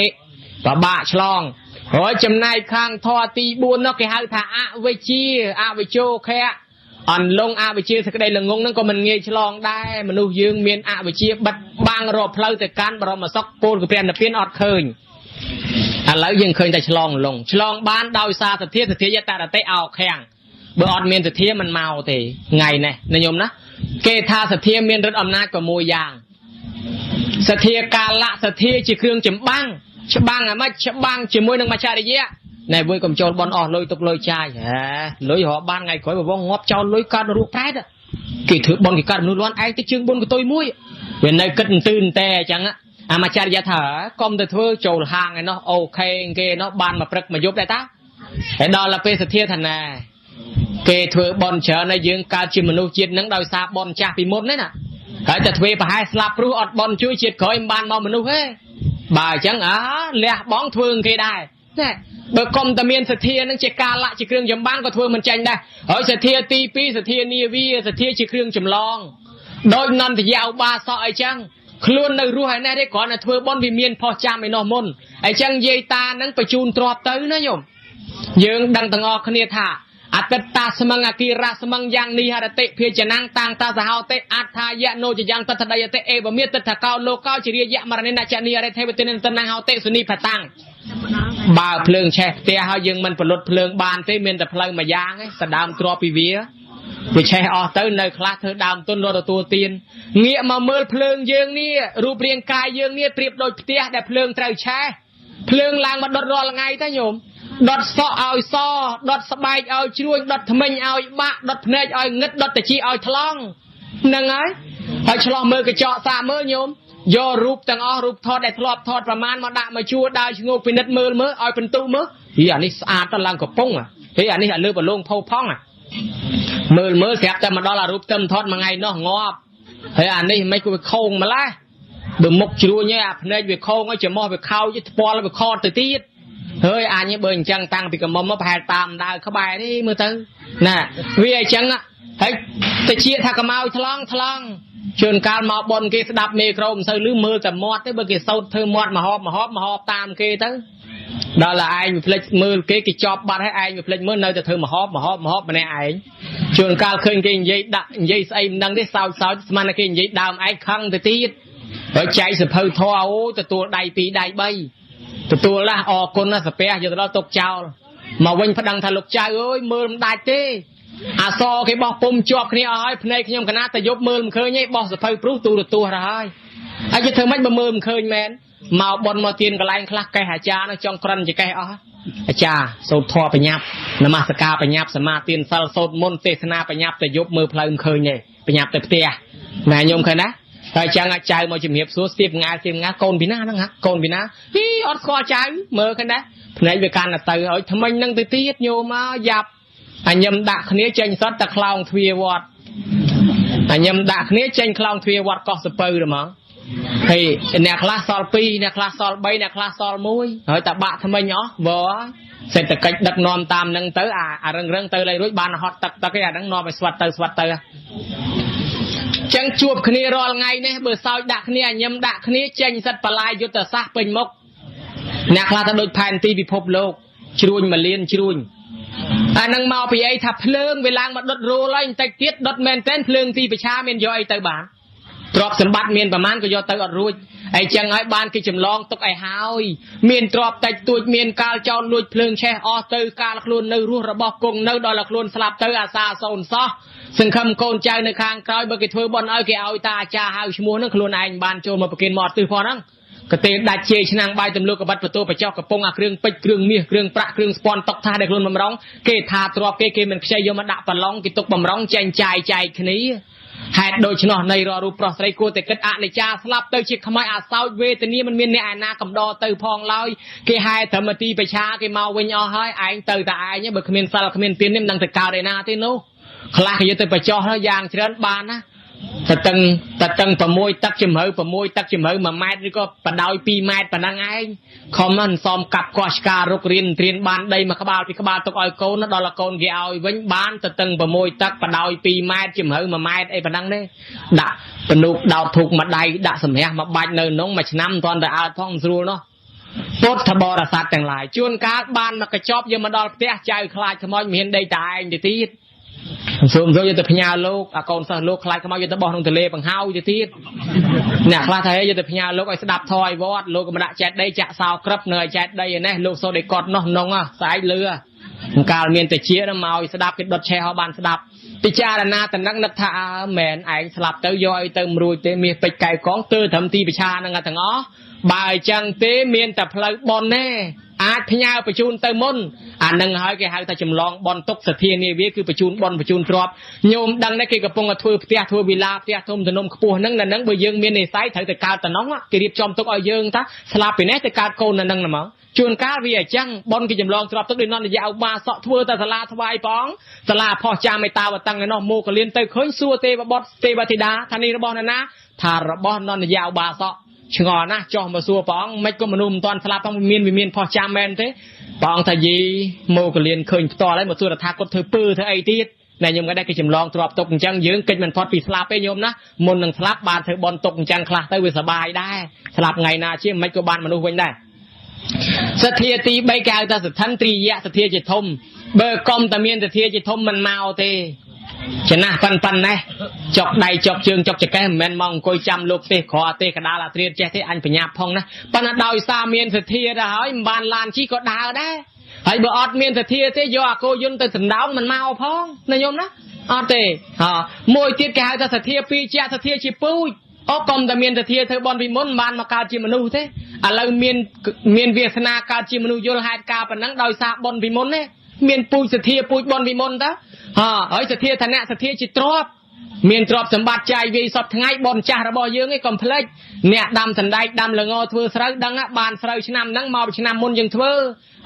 ពិបាកឆ្លងហើយចំណែកខាងធម៌ទី4នោះគេហៅថាអវិជ្ជាអវិជ្ជោខៈអន្លងអវិជ្ជាសេចក្តីល្ងងហ្នឹងក៏មិនងាយឆ្លងដែរមនុស្សយើងមានអវិជ្ជាបិទបាំងរកផ្លូវទៅកាន់បរមសុខពោលគឺព្រះនិព្វានអត់ឃើញឥឡូវយើងឃើញតែឆ្លងលងឆ្លងបានដោយសារសទ្ធាសទ្ធាយតរតិអោខាំងបើអត់មានសទ្ធាមិនមកទេថ្ងៃនេះណាញោមណាគេថាសទ្ធាមានឫទ្ធិអំណាច6យ៉ាងសទ្ធាកាលៈសទ្ធាជាគ្រឿងចម្បាំងច្បាំងអាម៉េចច្បាំងជាមួយនឹងមច្ឆរិយៈណែវើយកុំចូលបនអស់លុយទុកលុយចាយហ៎លុយរកបានថ្ងៃក្រោយបវងងាប់ចោលលុយកើតរੂប្រែតគេធ្វើបនគេកើតមនុស្សលាន់ឯងទៅជើងបនកតុយមួយវានៅគិតទឿនតែអញ្ចឹងអាមច្ឆរិយៈថាកុំទៅធ្វើចូលហាងឯណោះអូខេគេណោះបានមកព្រឹកមកយប់ដែរតាហើយដល់ទៅពេលសទ្ធាថាណែគេធ្វើបនច្រើនហើយយើងកើតជាមនុស្សជាតិនឹងដោយសារបនចាស់ពីមុនហ្នឹងណាហើយតែធ្វើប្រហែលស្លាប់ព្រោះអត់បនជួយជាតិក្រោយមិនបានមកមនុស្សទេបើអញ្ចឹងអើលះបងធ្វើគេដែរណែបើកុំតែមានសទ្ធានឹងជាកាលៈជាគ្រឿងចម្បាំងក៏ធ្វើមិនចាញ់ដែរហើយសទ្ធាទី2សទ្ធានាវាសទ្ធាជាគ្រឿងចម្លងដោយនន្តយៈឧបាសកអីចឹងខ្លួននៅរស់ឯនេះទេគ្រាន់តែធ្វើបុណ្យវាមានផុសចាំឯនោះមុនអញ្ចឹងយាយតានឹងបញ្ជូនទ្រព្យទៅណាញោមយើងដឹងទាំងអស់គ្នាថាអតិតាស្មងអគិរស្មងយ៉ាងនេះហរតិភាចនាំងតាំងតាសហោតិអត្ថាយៈនោចយ៉ាងតតដយតិអេវមេទិដ្ឋកោលោកោជារិយៈមរណិនចនីអរិធេវតិនតនហោតិសុនិផតាំងបើភ្លើងឆេះផ្ទះហើយយើងមិនផលុតភ្លើងបានទេមានតែផ្លូវមួយយ៉ាងឯងសដើមទ្រព្យពីវាវាឆេះអស់ទៅនៅខ្លះធ្វើដើមទុនរត់ទទួលទានងាកមកមើលភ្លើងយើងនេះរូបរាងកាយយើងនេះប្រៀបដូចផ្ទះដែលភ្លើងត្រូវឆេះភ្លើងឡើងមកដុតរាល់ថ្ងៃទៅញោម ដុតសក់ឲ្យសដុតស្បែកឲ្យជ្រួញដុតថ្មិញឲ្យបាក់ដុតភ្នែកឲ្យងឹតដុតតិចឲ្យថ្លង់ហ្នឹងហើយហើយឆ្លោះមើលកញ្ចក់សាកមើលញោមយករូបទាំងអស់រូបថតដែលធ្លាប់ថតប្រមាណមកដាក់មកជួរដើរឈ្ងោកពិនិត្យមើលមើលឲ្យពិន្ទុមើលហីអានេះស្អាតទៅឡើងកំពុងហីអានេះអាលើបលងផោផង់មើលមើលស្រាប់តែមកដល់អារូបទឹមថតមួយថ្ងៃនោះងាប់ហើយអានេះមិនក៏វាខោងម្ល៉េះបើមុខជ្រួញហើយអាភ្នែកវាខោងហើយច្រមុះវាខោចថ្ពាល់វាខតទៅទៀតហើយអញបើអញ្ចឹងតាំងពីកំមុំមកប្រហែលតាមដើរក្បែរនេះមើលទៅណាវាអញ្ចឹងហើយតិចថាកម្អោយថ្លង់ថ្លង់ជួនកាលមកប៉ុនគេស្ដាប់មេក្រូមិនសូវឮមើលតែមាត់ទេបើគេសោតធ្វើមាត់មហបមហបមហបតាមគេទៅដល់តែឯងវាភ្លេចមើលគេគេចប់បាត់ហើយឯងវាភ្លេចមើលនៅតែធ្វើមហបមហបមហបម្នាក់ឯងជួនកាលឃើញគេនិយាយដាក់និយាយស្អីមិនដឹងទេសោចសោចស្មានតែគេនិយាយដើមឯងខឹងទៅទៀតហើយចែកសភៅធေါ်អូទទួលដៃ2ដៃ3ទទួលណាអរគុណណាសាពះយកទៅដល់ទុកចោលមកវិញប្តឹងថាលោកចៅអើយមើលមិនដាច់ទេអាសគេបោះពុំជាប់គ្នាអស់ហើយភ្នែកខ្ញុំកណាតែយប់មើលមិនឃើញទេបោះសភៅព្រុសទូរទស្សន៍ទៅហើយហើយគេធ្វើម៉េចបើមើលមិនឃើញមែនមកប៉ុនមកទៀនកន្លែងខ្លះកេះអាចារ្យនោះចង់ក្រិនចកេះអស់អាចារ្យសូត្រធម៌បញ្ញាប់នមស្ការបញ្ញាប់សមាទានសិលសូត្រមន្តទេសនាបញ្ញាប់តែយប់មើលផ្លូវមិនឃើញទេបញ្ញាប់ទៅផ្ទះណែញោមឃើញណាតែចឹងអាចៅមកជំរាបសួរស្ទាបងាស្ទាបងាកូនពីណាហ្នឹងហ่ะកូនពីណាហ៊ីអត់ស្គាល់ចៅមើលឃើញណាភ្នែកវាកាន់តែទៅឲ្យថ្មិញហ្នឹងទៅទៀតញោមមកយ៉ាប់អញញឹមដាក់គ្នាចេញសតតែខ្លោងទ្វារវត្តអញញឹមដាក់គ្នាចេញខ្លោងទ្វារវត្តកោះសពៅហ្មងហើយអ្នកខ្លះសល់2អ្នកខ្លះសល់3អ្នកខ្លះសល់1ហើយតែបាក់ថ្មិញអស់វសេដ្ឋកិច្ចដឹកនាំតាមនឹងទៅអារឹងរឹងទៅលែងរួចបានហត់ទឹកទឹកឯអាហ្នឹងនាំឲ្យស្វាត់ទៅស្វាត់ទៅចឹងជួបគ្នារាល់ថ្ងៃនេះបើសោចដាក់គ្នាញឹមដាក់គ្នាចេញសិតបលាយយុទ្ធសាស្ត្រពេញមុខអ្នកខ្លះទៅដូចផែនទីពិភពលោកជ្រួញមួយលានជ្រួញអានឹងមកពីអីថាភ្លើងវាឡើងមកដុតរូលហើយបន្តិចទៀតដុតមែនទែនភ្លើងទីប្រឆាមានយកអីទៅបានទ្រព្យសម្បត្តិមានប្រមាណក៏យកទៅអត់រួចអីចឹងហើយបានគេចម្លងទុកឲ្យហើយមានទ្រព្យតិចតួចមានកាលចោលលួចភ្លើងឆេះអស់ទៅកាលខ្លួននៅរស់របស់គង់នៅដល់តែខ្លួនស្លាប់ទៅអាសាសូនសោះសង្ឃឹមកូនចៅនៅខាងក្រោយបើគេធ្វើបន់ឲ្យគេឲ្យតាអាចារ្យហៅឈ្មោះហ្នឹងខ្លួនឯងបានចូលមកប្រគេនមកអត់ទិសផងហ្នឹងកទេដាច់ជេរឆ្នាំងបាយទម្លុកកបាត់បន្ទោបចោះកំពុងអាគ្រឿងពេជ្រគ្រឿងមាសគ្រឿងប្រាក់គ្រឿងស្ពាន់តុកថាដែលខ្លួនបំរុងគេថាទ្រព្យគេគេមិនខ្ចីយកមកដាក់ប្រឡងគេទុកបំរុងចែងចាយចែកគ្នាហេតុដូច្នោះនៃរាល់រូបប្រុសស្រីគួរតែគិតអនិច្ចាស្លាប់ទៅជាខ្មោចអាសោចវេទនាមិនមានអ្នកឯណាកំដរទៅផងឡើយគេហែត្រឹមទីប្រឆាគេមកវិញអស់ហើយឯងទៅតែឯងបើគ្មានសិលគ្មានទាននេះមិនដឹងទៅកើតឯណាទេនោះខ្លះគេយកទៅបញ្ចុះយ៉ាងច្រើនបានណាតតឹងតតឹង6ទឹកជំរៅ6ទឹកជំរៅ1ម៉ែត្រឬក៏បដោយ2ម៉ែត្រប៉ុណ្ណឹងឯងខំមិនសមកាប់កោះឆ្ការរុករៀនត្រៀនបានដីមួយក្បាលពីក្បាលទុកឲ្យកូនដល់កូនគេឲ្យវិញបានតតឹង6ទឹកបដោយ2ម៉ែត្រជំរៅ1ម៉ែត្រអីប៉ុណ្ណឹងទេដាក់ពនុកដោតធូកមួយដៃដាក់សម្រះមួយបាច់នៅក្នុងមួយឆ្នាំមិនទាន់ទៅអើតផងស្រួលនោះពុទ្ធបរិស័ទទាំងឡាយជួនកាលបានមកកញ្ចប់យកមកដល់ផ្ទះចៅខ្លាចខ្មោចមានដីតែឯងទៅទៀតសូមយកទៅផ្ញើលោកអាកូនសិស្សលោកខ្លាចខ្មោចយកទៅបោះក្នុងទន្លេបង្ហើយទៅទៀតអ្នកខ្លះថាយកទៅផ្ញើលោកឲ្យស្ដាប់ធម៌ឲ្យវត្តលោកក៏មិនដាក់ចេតដីចាក់សោក្រឹបនៅឲ្យចេតដីឯនេះលោកសូត្រឲ្យកត់នោះនងស្អែកលឺកាលមានតិចមកឲ្យស្ដាប់គេដុតឆេះឲ្យបានស្ដាប់ពិចារណាតំណឹងនឹកថាអើមែនឯងស្លាប់ទៅយកឲ្យទៅមិនរួចទេមាសពេជ្រកែវកងទើត្រឹមទីប្រឆាហ្នឹងទាំងអស់បើអញ្ចឹងទេមានតែផ្លូវប៉ុនទេអាចផ្ញើបញ្ជូនទៅមុនអានឹងហើយគេហៅថាចម្លងបនទុកសធានាវាគឺបញ្ជូនបនបញ្ជូនទ្រព្យញោមដឹងដែរគេកំពុងតែធ្វើផ្ទះធ្វើវិឡាផ្ទះធំទំនំខ្ពស់ហ្នឹងនៅហ្នឹងបើយើងមាននិស័យត្រូវតែកើតតំណងគេរៀបចំទុកឲ្យយើងថាស្លាប់ពីនេះទៅកើតកូននៅហ្នឹងហ្មងជួនកាលវាអញ្ចឹងបនគេចម្លងទ្រព្យទុកដូចនន្តយាឧបាសកធ្វើតែសាលាថ្វាយព្រះអង្គសាលាផោះចាមេតាវតឹងឯនោះមោកលៀនទៅឃើញសួរទេវបុត្រទេវធីតាថានេះរបស់នរណាថារបស់នន្តយាឧបាសកឆ្ងល់ណាស់ចុះមកសួរព្រះអង្គមិនក៏មនុស្សមិនទាន់ស្លាប់ផងមានវិមានផោះចាំមែនទេព្រះអង្គថាយីមកលៀនឃើញផ្ទាល់ហើយមកសួរថាគាត់ធ្វើពើធ្វើអីទៀតណែញោមក៏ដែរគេចម្លងទ្រព្យទុកអញ្ចឹងយើងកិច្ចមិនផុតពីស្លាប់ទេញោមណាមុននឹងស្លាប់បានធ្វើបន់ទុកអញ្ចឹងខ្លះទៅវាសบายដែរស្លាប់ថ្ងៃណាជាមិនក៏បានមនុស្សវិញដែរសទ្ធាទី3គេហៅថាសទ្ធិន្ទ្រិយៈសទ្ធាជាធំបើកុំតែមានសទ្ធាជាធំមិនមកទេចំណាស់ប៉ិនប៉ិនណេះចុកដៃចុកជើងចុកចកេះមិនមែនមកអង្គុយចាំលោកទេសក្រអទេសកដាលអាត្រៀតចេះទេអញបញ្ញាផងណាប៉ុន្តែដោយសារមានសទ្ធាទៅហើយមិនបានឡានជិះក៏ដើរដែរហើយបើអត់មានសទ្ធាទេយកអាគោយន្តទៅសណ្ដោងមិនមកផងណាញោមណាអត់ទេហ៎មួយទៀតគេហៅថាសទ្ធាពីរជាសទ្ធាជាពូជអូកុំតែមានសទ្ធាធ្វើបន់ពីមុនមិនបានមកកើតជាមនុស្សទេ ឥឡូវមានវាសនាកើតជាមនុស្សយល់ហេតុការប៉ុណ្ណឹងដោយសារបុណ្យពីមុនទេមានពូជសទ្ធាពូជបុណ្យពីមុនតើហើយសទ្ធាឋានៈសទ្ធាជាទ្រព្យមានទ្រព្យសម្បត្តិចាយវាយសពថ្ងៃបុណ្យចាស់របស់យើងឯងកុំភ្លេចអ្នកដាំសណ្ដែកដាំល្ងធ្វើស្រូវដឹងបានស្រូវឆ្នាំហ្នឹងមកឆ្នាំមុនយើងធ្វើ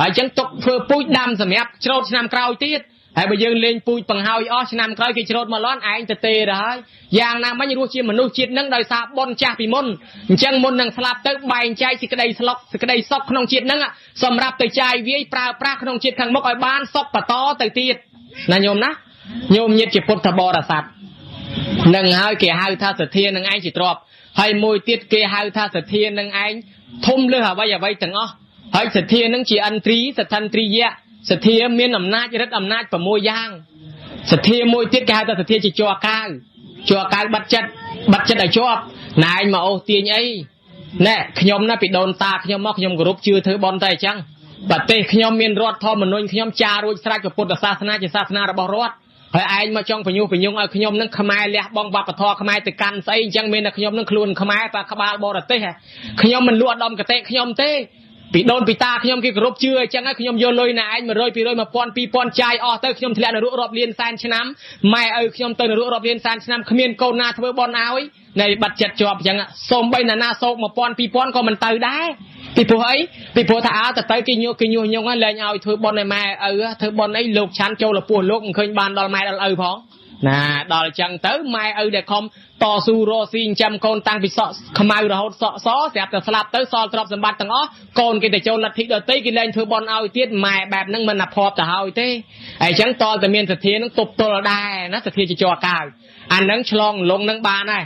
ហើយអញ្ចឹងទុកធ្វើពូជដាំសម្រាប់ច្រូតឆ្នាំក្រោយទៀតហើយបើយើងលេងពូជបង្ហើយអស់ឆ្នាំក្រោយគេច្រូតមកលន់ឯងទៅទេទៅហើយយ៉ាងណាមិញរស់ជាមនុស្សជាតិនឹងដោយសារបុណ្យចាស់ពីមុនអញ្ចឹងមុននឹងស្លាប់ទៅបែងចែកសេចក្តីស្លុកសេចក្តីសុខក្នុងជាតិនឹងសម្រាប់ទៅចាយវាយប្រើប្រាស់ក្នុងជាតិខាងមុខឲ្យបានសុខបន្តទៅទៀតណាញោមណាញោមញាតិជាពុទ្ធបរិស័ទនឹងហើយគេហៅថាសទ្ធានឹងឯងជាទ្រព្យហើយមួយទៀតគេហៅថាសទ្ធានឹងឯងធំលើសអ្វីទាំងអស់ហើយសទ្ធានឹងជាឥន្ទ្រីសទ្ធិន្ទ្រិយៈសទ្ធាមានអំណាចរិទ្ធអំណាច6យ៉ាងសទ្ធាមួយទៀតគេហៅថាសទ្ធាជាជ័រកាវជ័រកាវបាត់ចិត្តបាត់ចិត្តឲ្យជាប់ណែឯងមកអូសទាញអីណែខ្ញុំណាពីដូនតាខ្ញុំមកខ្ញុំគោរពជឿធ្វើបុណ្យតែអញ្ចឹងប្រទេសខ្ញុំមានរដ្ឋធម្មនុញ្ញខ្ញុំចារួចស្រេចពុទ្ធសាសនាជាសាសនារបស់រដ្ឋហើយឯងមកចង់បញ្ញុះបញ្ញងឲ្យខ្ញុំនឹងខ្មែរលះបង់វប្បធម៌ខ្មែរទៅកាន់ស្អីអញ្ចឹងមានតែខ្ញុំនឹងខ្លួនខ្មែរប៉ក្បាលបរទេសខ្ញុំមិនលក់ឧត្តមកតេខ្ញុំទេពីដូនពីតាខ្ញុំគេគោរពជឿអញ្ចឹងហើយខ្ញុំយកលុយណាឯង100 200 1000 2000ចាយអស់ទៅខ្ញុំធ្លាក់នរករាប់លានសែនឆ្នាំម៉ែឪខ្ញុំទៅនរករាប់លានសែនឆ្នាំគ្មានកូនណាធ្វើបុណ្យឲ្យនៃបាត់ចិត្តជាប់អញ្ចឹងសូម្បីណាណាសោក1000 2000ក៏មិនទៅដែរពីព្រោះអីពីព្រោះថាអើទៅគេញុះគេញុះញង់លែងឲ្យធ្វើបុណ្យឲ្យម៉ែឪធ្វើបុណ្យអីលោកឆាន់ចូលលពោះលោកមិនឃើញបានដល់ម៉ែដល់ឪផងណាដល់អញ្ចឹងទៅម៉ែឪដែលខំតស៊ូរកស៊ីចិញ្ចឹមកូនតាំងពីសក់ខ្មៅរហូតសក់សស្រាប់តែស្លាប់ទៅសល់ទ្រព្យសម្បត្តិទាំងអស់កូនគេទៅចូលលទ្ធិដទៃគេលែងធ្វើបុណ្យឲ្យទៀតម៉ែបែបហ្នឹងមិនអាភ័ព្វទៅហើយទេហើយអញ្ចឹងតតែមានសទ្ធានឹងទប់ទល់ដែរណាសទ្ធាជាជ័រកាវអាហ្នឹងឆ្លងលងនឹងបានដែរ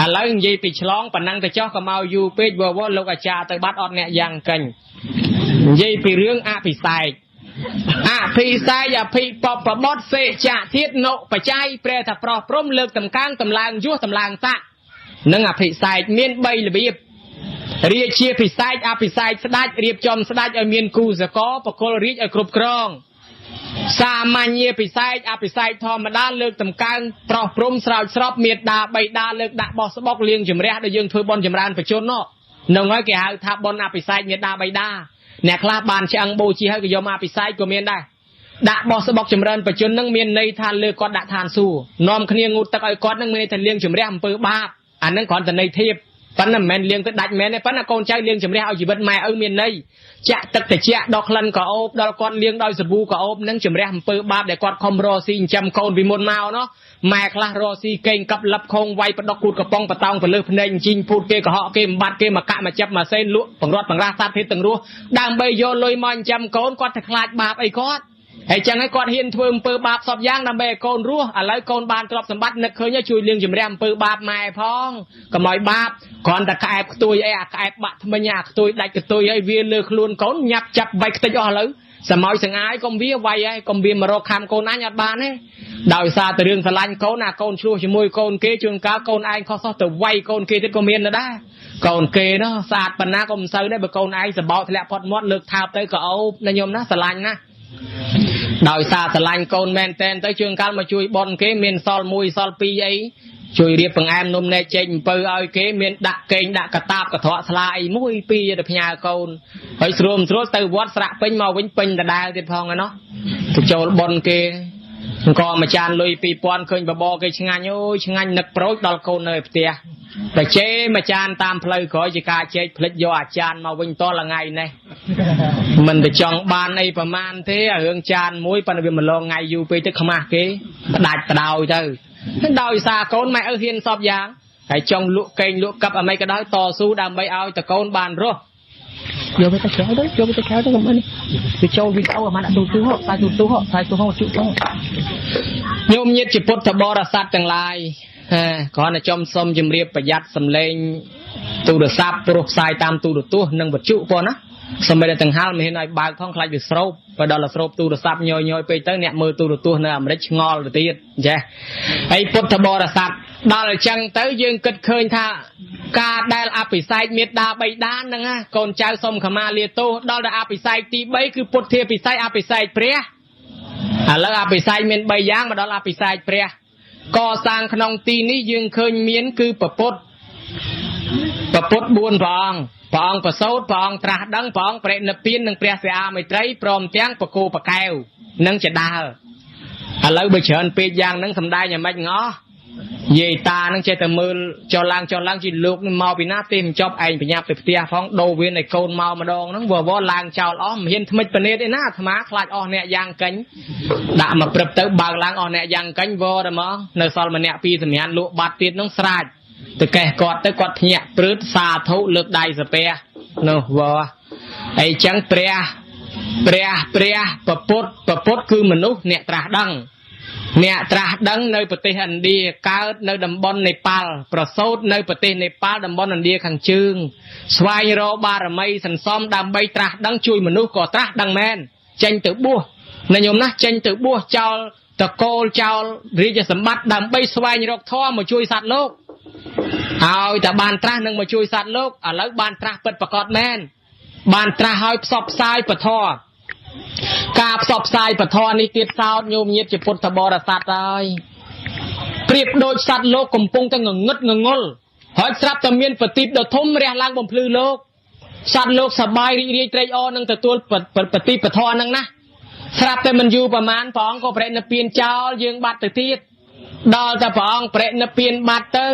ឥឡូវនិយាយពីឆ្លងប៉ុណ្ណឹងទៅចោះក៏មកយូរពេកវវលោកអាចារ្យទៅបាត់អត់អ្នកយ៉ាងកេញនិយាយពីរឿងអភិសេកអភិសេកអភិបពបុត្រសេចធាតនុបច្ច័យប្រែថាប្រុសព្រំលើកតម្កើងតម្លើងយោះតម្លើងស័កនិងអភិសេកមាន3របៀបរាជាភិសេកអភិសេកស្ដេចរៀបចំស្ដេចឲ្យមានគូសកបកលរាជឲ្យគ្រប់គ្រងសាមញ្ញពិសេសអភិសេកធម្មតាលើកតម្កើងប្រុសព្រំស្រោចស្រពមេដាបៃតាលើកដាក់បោះស្បុកលៀងជំរះដែលយើងធ្វើបុណ្យចម្រើនបជននោះនឹងហើយគេហៅថាបុណ្យអភិសេកមេដាបៃតាអ្នកខ្លះបានឆ្អឹងបូជាហើយក៏យកមកអភិសេកក៏មានដែរដាក់បោះស្បុកចម្រើនបជននឹងមានន័យថាលើគាត់ដាក់ឋានសួគ៌នាំគ្នាងូតទឹកឲ្យគាត់នឹងមានន័យថាលៀងជំរះអំពើបាបអានឹងគ្រាន់តែន័យធៀបប៉ុន្តែមិនមែនលៀងទៅដាច់មែនទេប៉ុន្តែកូនចៅលៀងជំរះឲ្យជីវិតម៉ែឪមានន័យចាក់ទឹកត្រជាក់ដល់ក្លិនក៏អូបដល់គាត់លៀងដោយសាប៊ូក៏អូបនឹងជំរះអំពើបាបដែលគាត់ខំរកស៊ីចិញ្ចឹមកូនពីមុនមកណោះម៉ែខ្លះរកស៊ីកេងកັບលឹបខងវាយបដកគូតកំប៉ុងបតោងពលឹះភ្នែកជីងភូតគេកុហកគេបំបត្តិគេមកកាក់មកចាប់មកសេនលក់បង្រត់បង្រាសសត្វភេទទាំងរស់ដើម្បីយកលុយមកចិញ្ចឹមកូនគាត់ទៅខ្លាចបាបអីគាត់ហើយចឹងហើយគាត់ហ៊ានធ្វើអំពើបាបសពយ៉ាងដើម្បីឲ្យកូនរស់ឥឡូវកូនបានទ្រព្យសម្បត្តិនឹកឃើញជួយលាងជំរះអំពើបាបម៉ែផងកុំឲ្យបាបគ្រាន់តែក្អែបខ្ទួយអីអាក្អែបបាក់ថ្មិញអាខ្ទួយដាច់ខ្ទួយហើយវាលើខ្លួនកូនញាប់ចាប់បែកខ្ទេចអស់ឥឡូវសមោយសង្អាយកុំវាវាយហើយកុំវាមករកខំកូនអញអត់បានទេដោយសារតែរឿងស្រឡាញ់កូនអាកូនឆ្លោះជាមួយកូនគេជួនកាលកូនឯងខុសសោះទៅវាយកូនគេទៀតក៏មានដែរកូនគេនោះស្អាតប៉ុណ្ណាក៏មិនសូវដែរបើកូនឯងសបោកធ្លាក់ផុតមាត់លើកថើបទៅក៏អូបណាញោមណាស្រឡាញ់ណាដោយសារស្រឡាញ់កូនមែនតែនទៅជួនកាលមកជួយបនគេមានសល់1សល់2អីជួយរៀបបង្អែមនំណែកចេកអំពៅឲ្យគេមានដាក់កេងដាក់កតាបកត្រកស្លាអី1 2ទៅផ្ញើកូនហើយស្រួលស្រួលទៅវត្តស្រាក់ពេញមកវិញពេញដដែលទៀតផងឯណោះទៅចូលបនគេអង្គមួយចានលុយ2000ឃើញបបរគេឆ្ងាញ់អូយឆ្ងាញ់នឹកប្រូចដល់កូននៅផ្ទះបច្ចេមួយចានតាមផ្លូវក្រោយជាការជែកភ្លេចយកអាចារ្យមកវិញតលថ្ងៃនេះមិនទៅចង់បានអីប្រមាណទេអារឿងចានមួយប៉ុន្តែវាម្លងថ្ងៃយូរពេកទៅខ្មាស់គេផ្ដាច់ផ្ដោយទៅដោយសារកូនម៉ែឪហ៊ានសពយ៉ាងហើយចង់លក់កេងលក់កັບអ្វីក៏ដោយតស៊ូដើម្បីឲ្យតកូនបានរស់
យកទៅក្រៅទៅយកទៅក្រៅទៅកុំអីវាចូលវីដេអូអាម៉ាដាក់ទូទូហ៎ផ្សាយទូទូហ៎ផ្សាយទូហ៎ជក់ផង
ញោមញាតិជាពុទ្ធបរិស័ទទាំងឡាយគ្រាន់តែចំសុំជំរាបប្រយ័ត្នសំឡេងទូរស័ព្ទព្រោះផ្សាយតាមទូរទស្សន៍និងវិទ្យុប៉ុណ្ណាសូម្បីតែទាំងហាលមិនហ៊ានឲ្យបើកផងខ្លាចវាស្រូបបើដល់តែស្រូបទូរស័ព្ទញយៗពេកទៅអ្នកមើលទូរទស្សន៍នៅអាមេរិកឆ្ងល់ទៅទៀតចេះហើយពុទ្ធបរិស័ទដល់អញ្ចឹងទៅយើងគិតឃើញថាការដែលអភិសេកមេដាបៃតាហ្នឹងណាកូនចៅសុំខមាលាទោសដល់តែអភិសេកទី3គឺពុទ្ធាភិសេកអភិសេកព្រះឥឡូវអភិសេកមាន3យ៉ាងមកដល់អភិសេកព្រះកសាងក្នុងទីនេះយើងឃើញមានគឺពពុទ្ធ ព្រះពុទ្ធ4ព្រះអង្គព្រះអង្គប្រសូតព្រះអង្គត្រាស់ដឹងព្រះអង្គបរិនិព្វាននិងព្រះសិអាមេត្រីព្រមទាំងបកគោបកែវនិងចដាលឥឡូវបើច្រើនពេកយ៉ាងហ្នឹងសំដែងយ៉ាងម៉េចងោះយាយតានឹងចេះតែមើលចុះឡើងចុះឡើងជាលោកនឹងមកពីណាទេមិនចប់ឯងបញ្ញាប់ទៅផ្ទះផងដូរវៀនឲ្យកូនមកម្ដងហ្នឹងវវឡើងចោលអស់មិនហ៊ានថ្មិចពនេតឯណាអាត្មាខ្លាចអស់អ្នកយ៉ាងកេញដាក់មកព្រឹបទៅបើកឡើងអស់អ្នកយ៉ាងកេញវតែមកនៅសល់ម្នាក់ពីរសម្រាប់លក់បាត់ទៀតហ្នឹងស្រាច់ទៅកេះគាត់ទៅគាត់ភ្ញាក់ព្រឺតសាធុលើកដៃសាពះនោះវអីចឹងព្រះព្រះព្រះពពុទ្ធពពុទ្ធគឺមនុស្សអ្នកត្រាស់ដឹងអ្នកត្រាស់ដឹងនៅប្រទេសឥណ្ឌាកើតនៅតំបន់នេប៉ាល់ប្រសូតនៅប្រទេសនេប៉ាល់តំបន់ឥណ្ឌាខាងជើងស្វែងរកបារមីសន្សំដើម្បីត្រាស់ដឹងជួយមនុស្សក៏ត្រាស់ដឹងមែនចេញទៅបួសណាញោមណាចេញទៅបួសចោលតកូលចោលរាជសម្បត្តិដើម្បីស្វែងរកធម៌មកជួយសត្វលោកឲ្យតែបានត្រាស់នឹងមកជួយសត្វលោកឥឡូវបានត្រាស់ពិតប្រាកដមែនបានត្រាស់ឲ្យផ្សព្វផ្សាយពធការផ្សព្វផ្សាយពធនេះទៀតសោតញោមញាតជាពុទ្ធបរិស័ទហើយប្រៀបដូចសត្វលោកកំពុងតែងងឹតងងល់ហើយស្រាប់តែមានប្រទីបដ៏ធំរះឡើងបំភ្លឺលោកសត្វលោកសប្បាយរីករាយត្រេកអរនឹងទទួលប្រទីបពធហ្នឹងណាស្រាប់តែមិនយូរប្រមាណព្រះអង្គក៏បរិនិព្វានចោលយើងបាត់ទៅទៀតដល់តែព្រះអង្គបរិនិព្វានបាត់ទៅ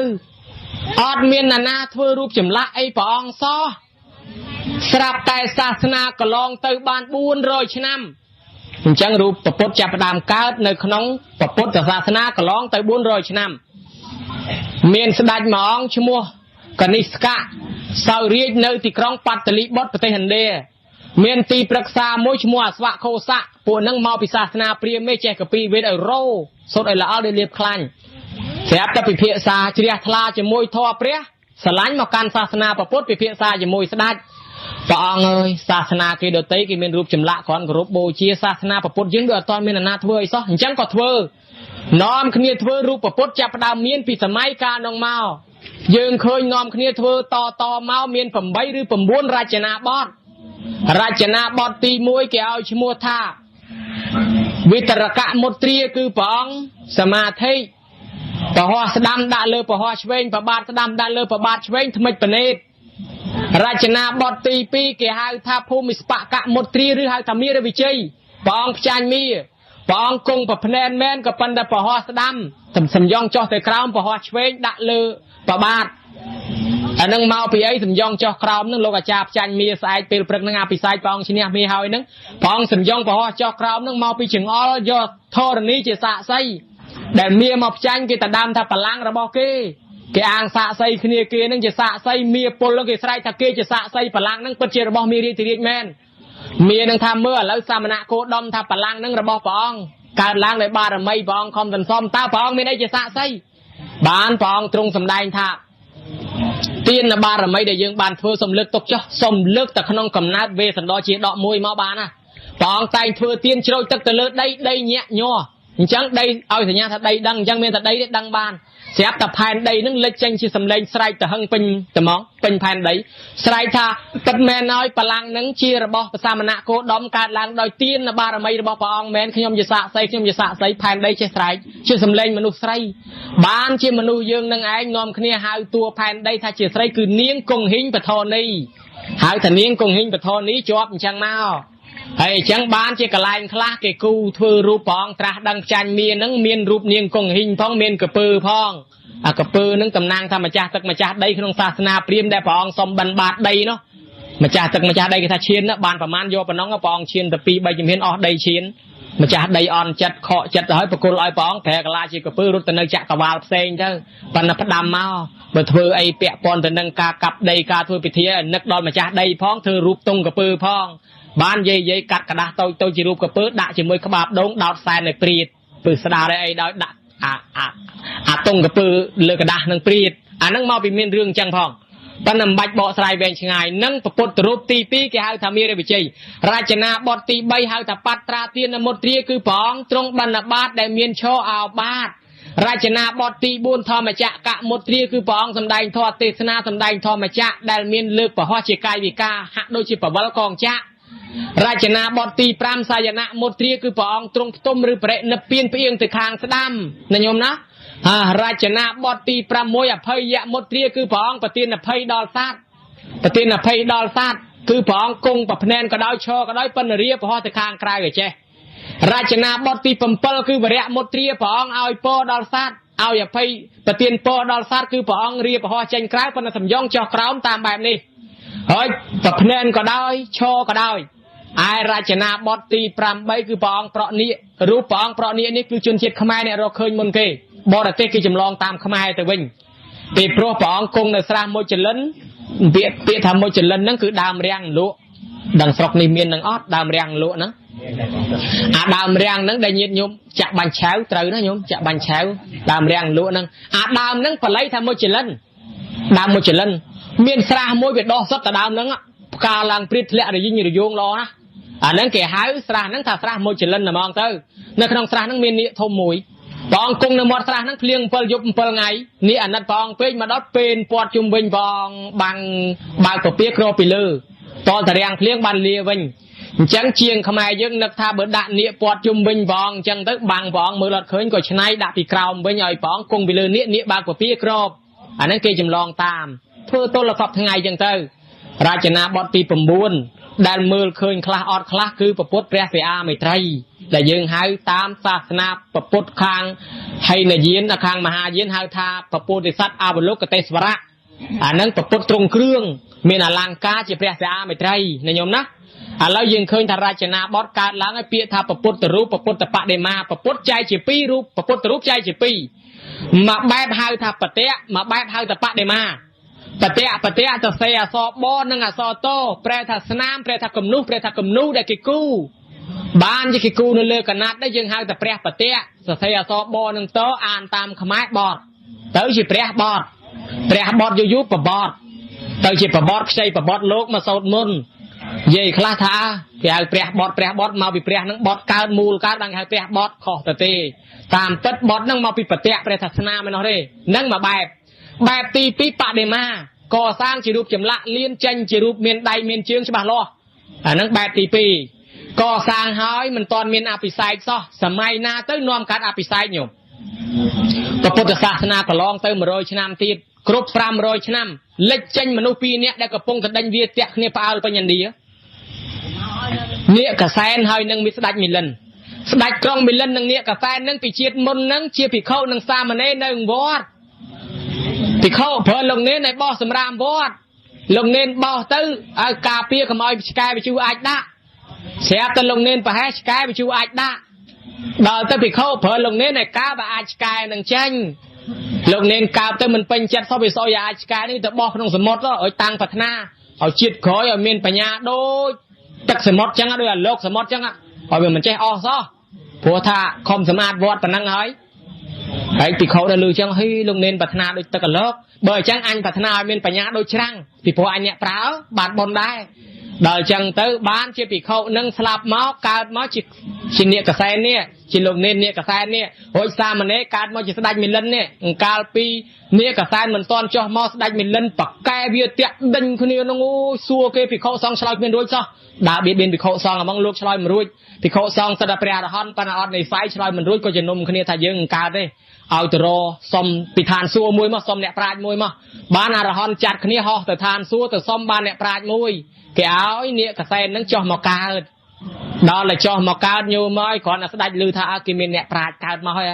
អត់មានណានាធ្វើរូបចម្លាក់អីព្រះអង្គសោះស្រាប់តែសាសនាកន្លងទៅបាន400ឆ្នាំអញ្ចឹងរូបពុទ្ធចាប់ផ្ដើមកើតនៅក្នុងពុទ្ធសាសនាកន្លងទៅ400ឆ្នាំមានស្ដេចមួយអង្គឈ្មោះកនិស្កៈសោយរាជនៅទីក្រុងបាតលីបុត្រប្រទេសឥណ្ឌាមានទីប្រឹក្សាមួយឈ្មោះអស្វខោសៈពួកនឹងមកពីសាសនាព្រាហ្មណ៍ចេះកពីវេទឲ្យរោសូត្រឲ្យល្អដោយលៀបខ្លាញ់ស្រាប់តែពិភាក្សាជ្រះថ្លាជាមួយធម៌ព្រះស្រឡាញ់មកកាន់សាសនាពុទ្ធពិភាក្សាជាមួយស្ដេចព្រះអង្គអើយសាសនាគេដទៃគេមានរូបចម្លាក់គ្រាន់គោរពបូជាសាសនាពុទ្ធយើងវាអត់ទាន់មានអាណាធ្វើអីសោះអញ្ចឹងក៏ធ្វើនាំគ្នាធ្វើរូបពុទ្ធចាប់ផ្ដើមមានពីសម័យកាលនោះមកយើងឃើញនាំគ្នាធ្វើតតមកមាន8ឬ9រចនាបថរចនាបថទី1គេឲ្យឈ្មោះថាវិតរកមុទ្រាគឺព្រះអង្គសមាធិពហោះស្ដាំដាក់លើពហោះឆ្វេងប្របាទស្ដាំដាក់លើប្របាទឆ្វេងថ្មិចបណេតរចនាបថទី2គេហៅថាភូមិស្បកមុទ្រាឬហៅថាមារវិជ័យព្រះអង្គផ្ចាញ់មាព្រះអង្គគង់ប្រភ្នែនមែនក៏ប៉ុន្តែពហោះស្ដាំសំយ៉ងចុះទៅក្រោមពហោះឆ្វេងដាក់លើប្របាទអានឹងមកពីអីសំយ៉ងចុះក្រោមនឹងលោកអាចារ្យផ្ចាញ់មាស្អែកពេលព្រឹកនឹងអភិសេកព្រះអង្គឈ្នះមាហើយនឹងព្រះអង្គសំយ៉ងពហោះចុះក្រោមនឹងមកពីចង្អុលយកធរណីជាសាក្សីដែលមាមកផ្ចាញ់គេតដើមថាបលាំងរបស់គេគេអាងសាក្សីគ្នាគេនឹងជាសាក្សីមាពលនឹងគេស្រែកថាគេជាសាក្សីបលាំងនឹងពិតជារបស់មារាធិរាជមែនមានឹងថាមើលឥឡូវសមណៈគោដមថាបលាំងនឹងរបស់ព្រះអង្គកើតឡើងដោយបារមីព្រះអង្គខំសន្សំតើព្រះអង្គមានអីជាសាក្សីបានព្រះអង្គទ្រង់សម្ដែងថាទានបារមីដែលយើងបានធ្វើសំលើកទុកចុះសំលើកតែក្នុងកំណើតវេសន្តរជាដកមួយមកបានណាព្រះអង្គតែងធ្វើទានជ្រោចទឹកទៅលើដីដីញាក់ញ័រអញ្ចឹងដីឲ្យសញ្ញាថាដីដឹងអញ្ចឹងមានតែដីទេដឹងបានស្រាប់តែផែនដីនឹងលេចចេញជាសម្លេងស្រែកទៅហឹងពេញត្មងពេញផែនដីស្រែកថាពិតមែនហើយបលាំងនឹងជារបស់ព្រះសមណៈគោដមកើតឡើងដោយទានបារមីរបស់ព្រះអង្គមែនខ្ញុំជាសាក្សីខ្ញុំជាសាក្សីផែនដីចេះស្រែកជាសម្លេងមនុស្សស្រីបានជាមនុស្សយើងនឹងឯងនាំគ្នាហៅតួផែនដីថាជាស្រីគឺនាងគង្ហីងបធនីហៅថានាងគង្ហីងបធនីជាប់អញ្ចឹងមកហើយអញ្ចឹងបានជាកន្លែងខ្លះគេគូធ្វើរូបព្រះអង្គត្រាស់ដឹងចាញ់មាននឹងមានរូបនាងគង្ហីងផងមានកពើផងអាកពើនឹងតំណាងថាម្ចាស់ទឹកម្ចាស់ដីក្នុងសាសនាព្រាហ្មណ៍ដែលព្រះអង្គសុំបិណ្ឌបាតដីនោះម្ចាស់ទឹកម្ចាស់ដីគេថាឈានបានប្រមាណយកប៉ុណ្ណឹងព្រះអង្គឈានទៅ2 3ជំហានអស់ដីឈានម្ចាស់ដីអន់ចិត្តខកចិត្តទៅហើយប្រគល់ឲ្យព្រះអង្គប្រែកលាជាកពើរត់ទៅនៅចក្រវាលផ្សេងទៅប៉ុន្តែផ្ដាំមកបើធ្វើអីពាក់ព័ន្ធទៅនឹងការកាប់ដីការធ្វើពិធីឲ្យនឹកដល់ម្ចាស់ដីផងធ្វើរូបទង់កពើផងបានយាយកាត់กระดาษតូចតូចជារូបកពើដាក់ជាមួយក្បាលដូងដោតសែនឲ្យព្រាតពឹសស្ដារអីដោយដាក់អាទង់កពើលើกระดาษនឹងព្រាតអានឹងមកពីមានរឿងអញ្ចឹងផងប៉ុន្តែមិនបាច់បកស្រាយវែងឆ្ងាយនឹងពុទ្ធរូបទី2គេហៅថាមារវិជ័យរចនាបថទី3ហៅថាបត្រាទានមុទ្រាគឺព្រះអង្គទ្រង់បណ្ឌបាតដែលមានឈរអោបាតរចនាបថទី4ធម្មចក្រមុទ្រាគឺព្រះអង្គសម្ដែងធម៌ទេសនាសម្ដែងធម្មចក្រដែលមានលើកពហោះជាកាយវិការហាក់ដូចជាបវលកងចក្ររចនាបថទី5សាយនមុទ្រាគឺព្រះអង្គទ្រង់ផ្ទុំឬបរិនិព្វានផ្អៀងទៅខាងស្ដាំណាញោមណា អារចនាបថទី6អភ័យមុទ្រាគឺព្រះអង្គប្រទានអភ័យដល់សត្វប្រទានអភ័យដល់សត្វគឺព្រះអង្គគង់ប្រភ្នែនក៏ដោយឈរក៏ដោយប៉ុន្តែរាប្រហោះទៅខាងក្រៅឯចេះរចនាបថទី7គឺវរៈមុទ្រាព្រះអង្គឲ្យពរដល់សត្វឲ្យអភ័យប្រទានពរដល់សត្វគឺព្រះអង្គរាប្រហោះចេញក្រៅប៉ុន្តែសំយ៉ងចុះក្រោមតាមបែបនេះហើយប្រភ្នែនក៏ដោយឈរក៏ដោយឯរចនាបថទី8គឺព្រះអង្គប្រក់នាគរូបព្រះអង្គប្រក់នាគនេះគឺជនជាតិខ្មែរអ្នករកឃើញមុនគេបរទេសគេចម្លងតាមខ្មែរទៅវិញពីព្រោះព្រះអង្គគង់នៅស្រះមុចលិនពាក្យថាមុចលិនហ្នឹងគឺដើមរាំងលក់ដឹងស្រុកនេះមាននឹងអត់ដើមរាំងលក់ហ្នឹងអាដើមរាំងហ្នឹងដែលញាតិញោមចាក់បាញ់ឆៅត្រូវណាញោមចាក់បាញ់ឆៅដើមរាំងលក់ហ្នឹងអាដើមហ្នឹងបល័យថាមុចលិនដើមមុចលិនមានស្រះមួយវាដោះសុទ្ធតែដើមហ្នឹងផ្កាឡើងព្រាតធ្លាក់រយិញរយោងល្អណាស់អាហ្នឹងគេហៅស្រះហ្នឹងថាស្រះមុចលិនហ្មងទៅនៅក្នុងស្រះហ្នឹងមាននាគធំមួយព្រះអង្គគង់នៅមាត់ស្រះហ្នឹងភ្លៀង7យប់7ថ្ងៃនេះអាណិតព្រះអង្គពេកមកដល់ពេនពាត់ជុំវិញព្រះអង្គបាំងបើកពពាគ្របពីលើតលតារាំងភ្លៀងបានលាវិញអញ្ចឹងជាងខ្មែរយើងនឹកថាបើដាក់នាគពាត់ជុំវិញព្រះអង្គអញ្ចឹងទៅបាំងព្រះអង្គមើលអត់ឃើញក៏ឆ្នៃដាក់ពីក្រោមវិញឲ្យព្រះអង្គគង់ពីលើនាគនាគបើកពពាគ្របអាហ្នឹងគេចម្លងតាមធ្វើទល់សពថ្ងៃអញ្ចឹងទៅរចនាបថទី9ដែលមើលឃើញខ្លះអត់ខ្លះគឺពពុទ្ធព្រះសិអាមេត្រីដែលយើងហៅតាមសាសនាពពុទ្ធខាងហីនយានខាងមហាយានហៅថាពពុទ្ធិសត្វអវលោកតេស្វរៈអានឹងពពុទ្ធទ្រង់គ្រឿងមានអលង្ការជាព្រះសិអាមេត្រីណាញោមណាឥឡូវយើងឃើញថារចនាបថកើតឡើងឲ្យពាក្យថាពពុទ្ធរូបពពុទ្ធបដិមាពពុទ្ធចែកជាពីររូបពពុទ្ធរូបចែកជាពីរមួយបែបហៅថាបតៈមួយបែបហៅថាបដិមាបតៈបតៈទៅសេអសបនិងអសតប្រែថាស្នាមប្រែថាគំនុះប្រែថាគំនូដែលគេគូបានជាគេគូនៅលើកណាត់នេះយើងហៅថាព្រះបតៈសរសេរអសបនិងតអានតាមខ្មែរបតទៅជាព្រះបតព្រះបតយូរយូរបបតទៅជាបបតខ្ចីបបតលោកមកសោតមុននិយាយខ្លះថាគេហៅព្រះបតព្រះបតមកពីព្រះនឹងបតកើតមូលកើតបានគេហៅព្រះបតខុសទៅទេតាមពិតបតនឹងមកពីបតៈព្រះសាសនាមិននោះទេនឹងមកបែបបែបទី2បដិមាកសាងជារូបចម្លាក់លៀនចេញជារូបមានដៃមានជើងច្បាស់លាស់អានឹងបែបទី2កសាងហើយមិនទាន់មានអភិសេកសោះសម័យណាទៅនាំកាត់អភិសេកញោមពុទ្ធសាសនាកន្លងទៅ100ឆ្នាំទៀតគ្រប់500ឆ្នាំលិចចេញមនុស្ស2នាក់ដែលកំពុងតែដេញវាតាក់គ្នាផ្អើលពេញឥណ្ឌានាគកសែនហើយនឹងមានស្ដេចមីលិនស្ដេចក្រុងមីលិននិងនាគកសែននឹងពីជាតិមុននឹងជាភិក្ខុនិងសាមណេរនៅវត្តភិក្ខុប្រើលោកនេនឲ្យបោះសម្រាមវត្តលោកនេនបោះទៅឲ្យការពារកុំឲ្យឆ្កែវិជូអាចដាក់ស្រាប់តែលោកនេនប្រហែលឆ្កែវិជូអាចដាក់ដល់ទៅភិក្ខុប្រើលោកនេនឲ្យកើបអាចឆ្កែនឹងចេញលោកនេនកើបទៅមិនពេញចិត្តសោះវាសោយអាចឆ្កែនេះទៅបោះក្នុងសមុទ្រឲ្យតាំងប្រាថ្នាឲ្យជាតិក្រោយឲ្យមានបញ្ញាដូចទឹកសមុទ្រចឹងដូចអាលោកសមុទ្រចឹងឲ្យវាមិនចេះអស់សោះព្រោះថាខំសម្អាតវត្តប៉ុណ្ណឹងហើយហើយភិក្ខុដល់លឺចឹងហីលោកនេនប្រាថ្នាដូចទឹកកលោកបើអញ្ចឹងអញប្រាថ្នាឲ្យមានបញ្ញាដូចច្រាំងពីព្រោះអញអ្នកប្រើបានបុណ្យដែរដល់អញ្ចឹងទៅបានជាភិក្ខុនឹងស្លាប់មកកើតមកជានាគកសែននេះជាលោកនេននាគកសែននេះរួចសាមណេរកើតមកជាស្ដេចមីលិននេះកាលពីនាគកសែនមិនទាន់ចុះមកស្ដេចមីលិនបកែវាតាក់ដេញគ្នានឹងអូយសួរគេភិក្ខុសង្ឃឆ្លើយគ្មានរួចសោះដើរបៀតបៀនភិក្ខុសង្ឃហ្មងលោកឆ្លើយមិនរួចភិក្ខុសង្ឃសិតតែព្រះអរហន្តប៉ុន្តែអត់និស័យឆ្លើយមិនរួចក៏ជំនុំគ្នាថាយើងមិនកើតទេឲ្យទៅរសុំពីឋានសួគ៌មួយមកសុំអ្នកប្រាជ្ញមួយមកបានអរហន្តចាត់គ្នាហោះទៅឋានសួគ៌ទៅសុំបានអ្នកប្រាជ្ញមួយគេឲ្យនាគកសែននឹងចុះមកកើតដល់តែចុះមកកើតញោមហើយគ្រាន់តែស្ដេចឮថាគេមានអ្នកប្រាជ្ញកើតមកហើយ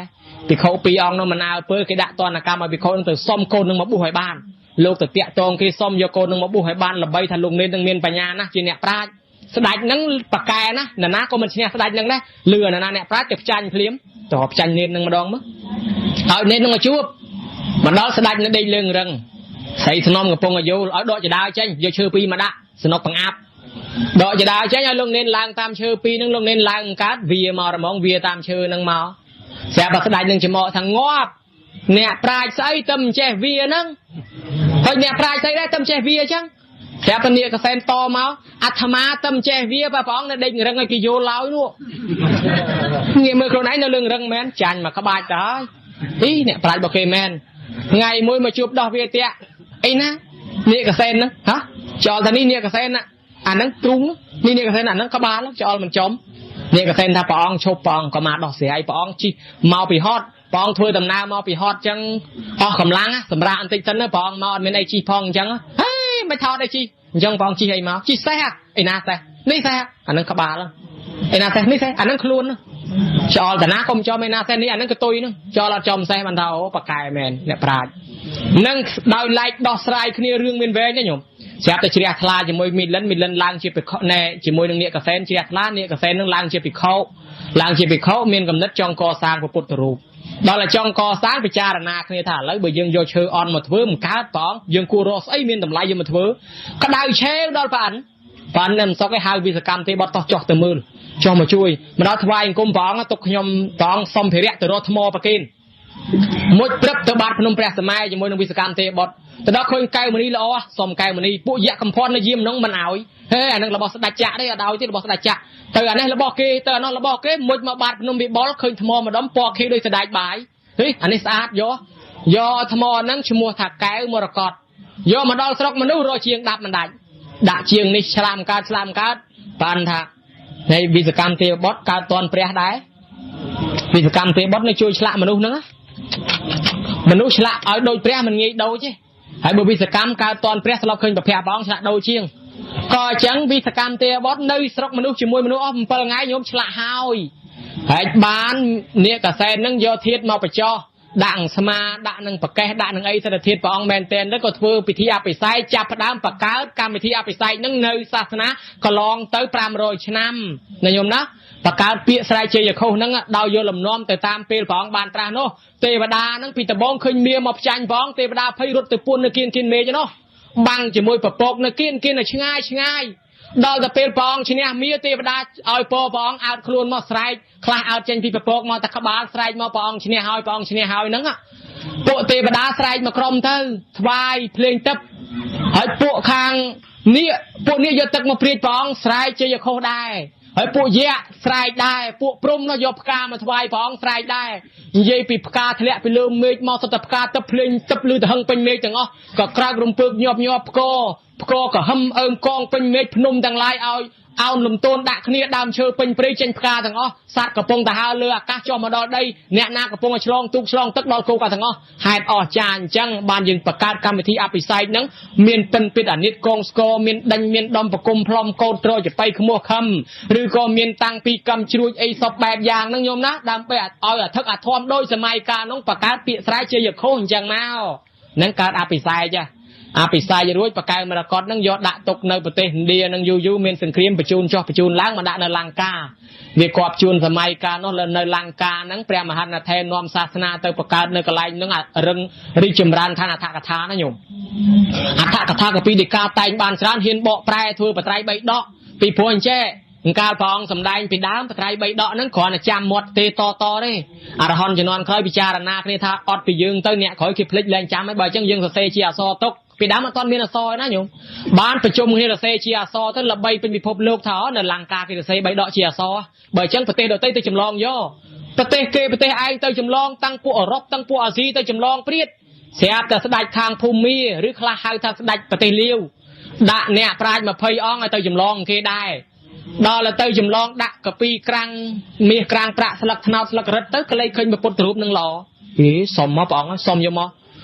ភិក្ខុពីរអង្គនោះមិនអើពើគេដាក់ទណ្ឌកម្មឲ្យភិក្ខុនឹងទៅសុំកូននឹងមកបួសឲ្យបានលោកទៅតាក់ទងគេសុំយកកូននឹងមកបួសឲ្យបានល្បីថាលោកនេននឹងមានបញ្ញាណាស់ជាអ្នកប្រាជ្ញស្ដេចនឹងប៉កែណានរណាក៏មិនឈ្នះស្ដេចនឹងដែរលឺនរណាអ្នកប្រាជ្ញទៅផ្ចាញ់ភ្លាមទៅផ្ចាញ់នេននឹងម្ដងមើលឲ្យនេននឹងមកជួបមកដល់ស្ដេចនៅដេកលើងរឹងស្រីស្នំកំពុងឲ្យយល់ឲ្យដកចដាចេញយកឈើពីរមកដាក់សនុកបង្អាប់ដកចដាចេញឲ្យលោកនេនឡើងតាមឈើពីរនឹងលោកនេនឡើងកើតវាមករមងវាតាមឈើនឹងមកស្រាប់តែស្ដេចនឹងច្រមុះថាងាប់អ្នកប្រាជ្ញស្អីទៅមិនចេះវាហ្នឹងហើយអ្នកប្រាជ្ញស្អីដែរទៅមិនចេះវាអញ្ចឹងស្រាប់តែនាគកសែនតមកអាត្មាទៅមិនចេះវាព្រះអង្គនៅដេករឹងឲ្យគេយល់ឡើយនោះងាកមើលខ្លួនឯងនៅលើរឹងមែនចាញ់មកក្បាច់ទៅហើយអីអ្នកប្រាជ្ញរបស់គេមែនថ្ងៃមួយមកជួបដោះវាតាក់អីណានាគកសែនហ្នឹងហ៎ចោលថានេះនាគកសែនណាអាហ្នឹងទ្រូងនេះនាគកសែនអាហ្នឹងក្បាលចោលមិនចំនាគកសែនថាព្រះអង្គឈប់ព្រះអង្គក៏មកដោះស្រាយព្រះអង្គជិះមកពីហត់ ព្រះអង្គធ្វើដំណើរមកពីហត់ចឹងអស់កម្លាំងសម្រាប់បន្តិចសិនព្រះអង្គមកអត់មានអីជិះផងអញ្ចឹងហេមិនថតអីជិះអញ្ចឹងព្រះអង្គជិះអីមកជិះសេះអីណាសេះនេះសេះអានឹងក្បាលអីណាសេះនេះសេះអានឹងខ្លួនចោលតាណាកុំចំឯណាសេះនេះអានឹងកតុយនឹងចោលអត់ចំសេះបានថាអូប៉កែមែនអ្នកប្រាជ្ញនឹងដោយឡែកដោះស្រាយគ្នារឿងមានវែងទេញោមស្រាប់តែជ្រះថ្លាជាមួយមីលិនមីលិនឡើងជាភិក្ខុណែជាមួយនឹងនាគកសែនជ្រះថ្លានាគកសែននឹងឡើងជាភិក្ខុឡើងជាភិក្ខុមានកំណត់ចង់កសាងព្រះពុទ្ធរូបដល់តែចង់កសាងពិចារណាគ្នាថាឥឡូវបើយើងយកឈើអន់មកធ្វើមិនកើតបងយើងគួររកស្អីមានតម្លៃយកមកធ្វើក្តៅឆេវដល់ប៉ាន់ប៉ាន់នៅមិនសុកឯងហៅវិសកម្មទេបត់តោះចុះទៅមើលចុះមកជួយមកដល់ថ្វាយអង្គមព្រះអង្គទុកខ្ញុំព្រះអង្គសម្ភារៈទៅរកថ្មប្រគេនមួយព្រឹកទៅបាត់ភ្នំព្រះសម័យជាមួយនឹងវិសកម្មទេបត់ទៅដល់ឃើញកែវមณีល្អសុំកែវមณีពួកយៈកំភន់នៅយាមនោះមិនអោយហេអានឹងរបស់ស្ដេចចាក់ទេអត់ឲ្យទេរបស់ស្ដេចចាក់ទៅអានេះរបស់គេទៅអានោះរបស់គេមុជមកបាត់ភ្នំវិបុលឃើញថ្មម្ដុំពណ៌ខៀវដូចស្ដេចបាយហេអានេះស្អាតយកយកថ្មហ្នឹងឈ្មោះថាកែវមរកតយកមកដល់ស្រុកមនុស្សរកជាងដាប់មិនដាច់ដាក់ជាងនេះឆ្លាមកើតឆ្លាមកើតបានថានៃវិសកម្មទេបុត្រកើតតនព្រះដែរវិសកម្មទេបុត្រនៅជួយឆ្លាក់មនុស្សហ្នឹងមនុស្សឆ្លាក់ឲ្យដូចព្រះមិនងាយដូចទេហើយបើវិសកម្មកើតតនព្រះស្លាប់ឃើញប្រភពព្រះអង្គឆ្លាក់ដូចជាងក៏អញ្ចឹងវិសកម្មទេបុត្រនៅស្រុកមនុស្សជាមួយមនុស្សអស់7ថ្ងៃញោមឆ្លាក់ហើយហើយបាននាគកសែនហ្នឹងយកធាតុមកបញ្ចុះដាក់ស្មាដាក់នឹងប្រកេះដាក់នឹងអីសិទ្ធិធាតុព្រះអង្គមែនទែនទៅក៏ធ្វើពិធីអភិសេកចាប់ផ្ដើមបង្កើតកម្មវិធីអភិសេកនឹងនៅសាសនាកន្លងទៅ500ឆ្នាំណាញោមណាបង្កើតពាក្យស្រែកជ័យឃោសហ្នឹងដោយយកលំនាំទៅតាមពេលព្រះអង្គបានត្រាស់នោះទេវតាហ្នឹងពីដំបងឃើញមាមកផ្ចាញ់ព្រះអង្គទេវតាភ័យរត់ទៅពួននៅគៀនគៀនមេឃនោះបាំងជាមួយពពកនៅគៀនគៀននៅឆ្ងាយឆ្ងាយដល់ទៅពេលព្រះអង្គឈ្នះមាទេវតាឲ្យពរព្រះអង្គអើតខ្លួនមកស្រែកខ្លះអើតចេញពីពពកមកតែក្បាលស្រែកមកព្រះអង្គឈ្នះហើយព្រះអង្គឈ្នះហើយហ្នឹងពួកទេវតាស្រែកមកក្រុមទៅថ្វាយភ្លេងទឹកហើយពួកខាងនេះពួកនេះយកទឹកមកព្រាចព្រះអង្គស្រែកជ័យឃោសដែរហើយពួកយៈស្រែកដែរពួកព្រំនោះយកផ្កាមកថ្វាយព្រះអង្គស្រែកដែរនិយាយពីផ្កាធ្លាក់ពីលើមេឃមកសុទ្ធតែផ្កាទឹកភ្លេងទឹកលឺទៅហឹងពេញមេឃទាំងអស់ក៏ក្រើករំពើកញាប់ញាប់ផ្កផ្កក៏ហឹមអើងកងពេញមេឃភ្នំទាំងឡាយឲ្យអោនលំទោនដាក់គ្នាដើមឈើពេញព្រៃចេញផ្កាទាំងអស់សត្វកំពុងទៅហើរលើអាកាសចុះមកដល់ដីអ្នកណាកំពុងឲ្យឆ្លងទូកឆ្លងទឹកដល់គោកទាំងអស់ហេតុអស្ចារ្យអញ្ចឹងបានយើងបង្កើតកម្មវិធីអភិសេកហ្នឹងមានពិនពិតអានិតកងស្គរមានដេញមានដំប្រគុំផ្លុំកោតត្រចបៃខ្មោះខំឬក៏មានតាំងពីកម្មជ្រួចអីសពបែបយ៉ាងហ្នឹងញោមណាដើម្បីឲ្យអធិកអធមដោយសម័យកាលហ្នឹងបង្កើតពាក្យស្រែកជាយខុសអញ្ចឹងមកហ្នឹងកើតអភិសេកចាអភិសេករួចបកែវមរកតនឹងយកដាក់ទុកនៅប្រទេសឥណ្ឌានឹងយូរយូរមានសង្គ្រាមបញ្ជូនចុះបញ្ជូនឡើងមកដាក់នៅលង្កាវាគប់ជួនសម័យកាលនោះនៅលង្កាហ្នឹងព្រះមហានថេរនាំសាសនាទៅបង្កើតនៅកន្លែងហ្នឹងរឹងរីកចម្រើនខាងអដ្ឋកថាណាញោមអដ្ឋកថាកពីដីកាតែងបានច្រើនហ៊ានបកប្រែធ្វើបត្រៃបីដកពីព្រោះអញ្ចេះកាលព្រះអង្គសម្ដែងពីដើមបត្រៃបីដកហ្នឹងគ្រាន់តែចាំមាត់ទេតតទេអរហន្តជំនាន់ក្រោយពិចារណាគ្នាថាអត់ពីយើងទៅអ្នកក្រោយគេភ្លេចលែងចាំហើយបើអញ្ចឹងយើងសរសេរជាអក្សរទុកពីដើមអត់ទាន់មានអក្សរណាញោមបានប្រជុំគ្នាសរសេរជាអក្សរទៅល្បីពេញពិភពលោកថានៅលង្កាគេសរសេរបីដកជាអក្សរបើអញ្ចឹងប្រទេសដទៃទៅចម្លងយកប្រទេសគេប្រទេសឯងទៅចម្លងតាំងពួកអឺរ៉ុបតាំងពួកអាស៊ីទៅចម្លងព្រាតស្រាប់តែស្ដេចខាងភូមាឬខ្លះហៅថាស្ដេចប្រទេសលាវដាក់អ្នកប្រាជ្ញ20អង្គឲ្យទៅចម្លងគេដែរដល់ទៅចម្លងដាក់កាពីក្រាំងមាសក្រាំងប្រាក់ស្លឹកត្នោតស្លឹករឹតទៅក្លែកឃើញពុទ្ធរូបនឹងល្អហេសុំមកព្រះអង្គសុំយកមក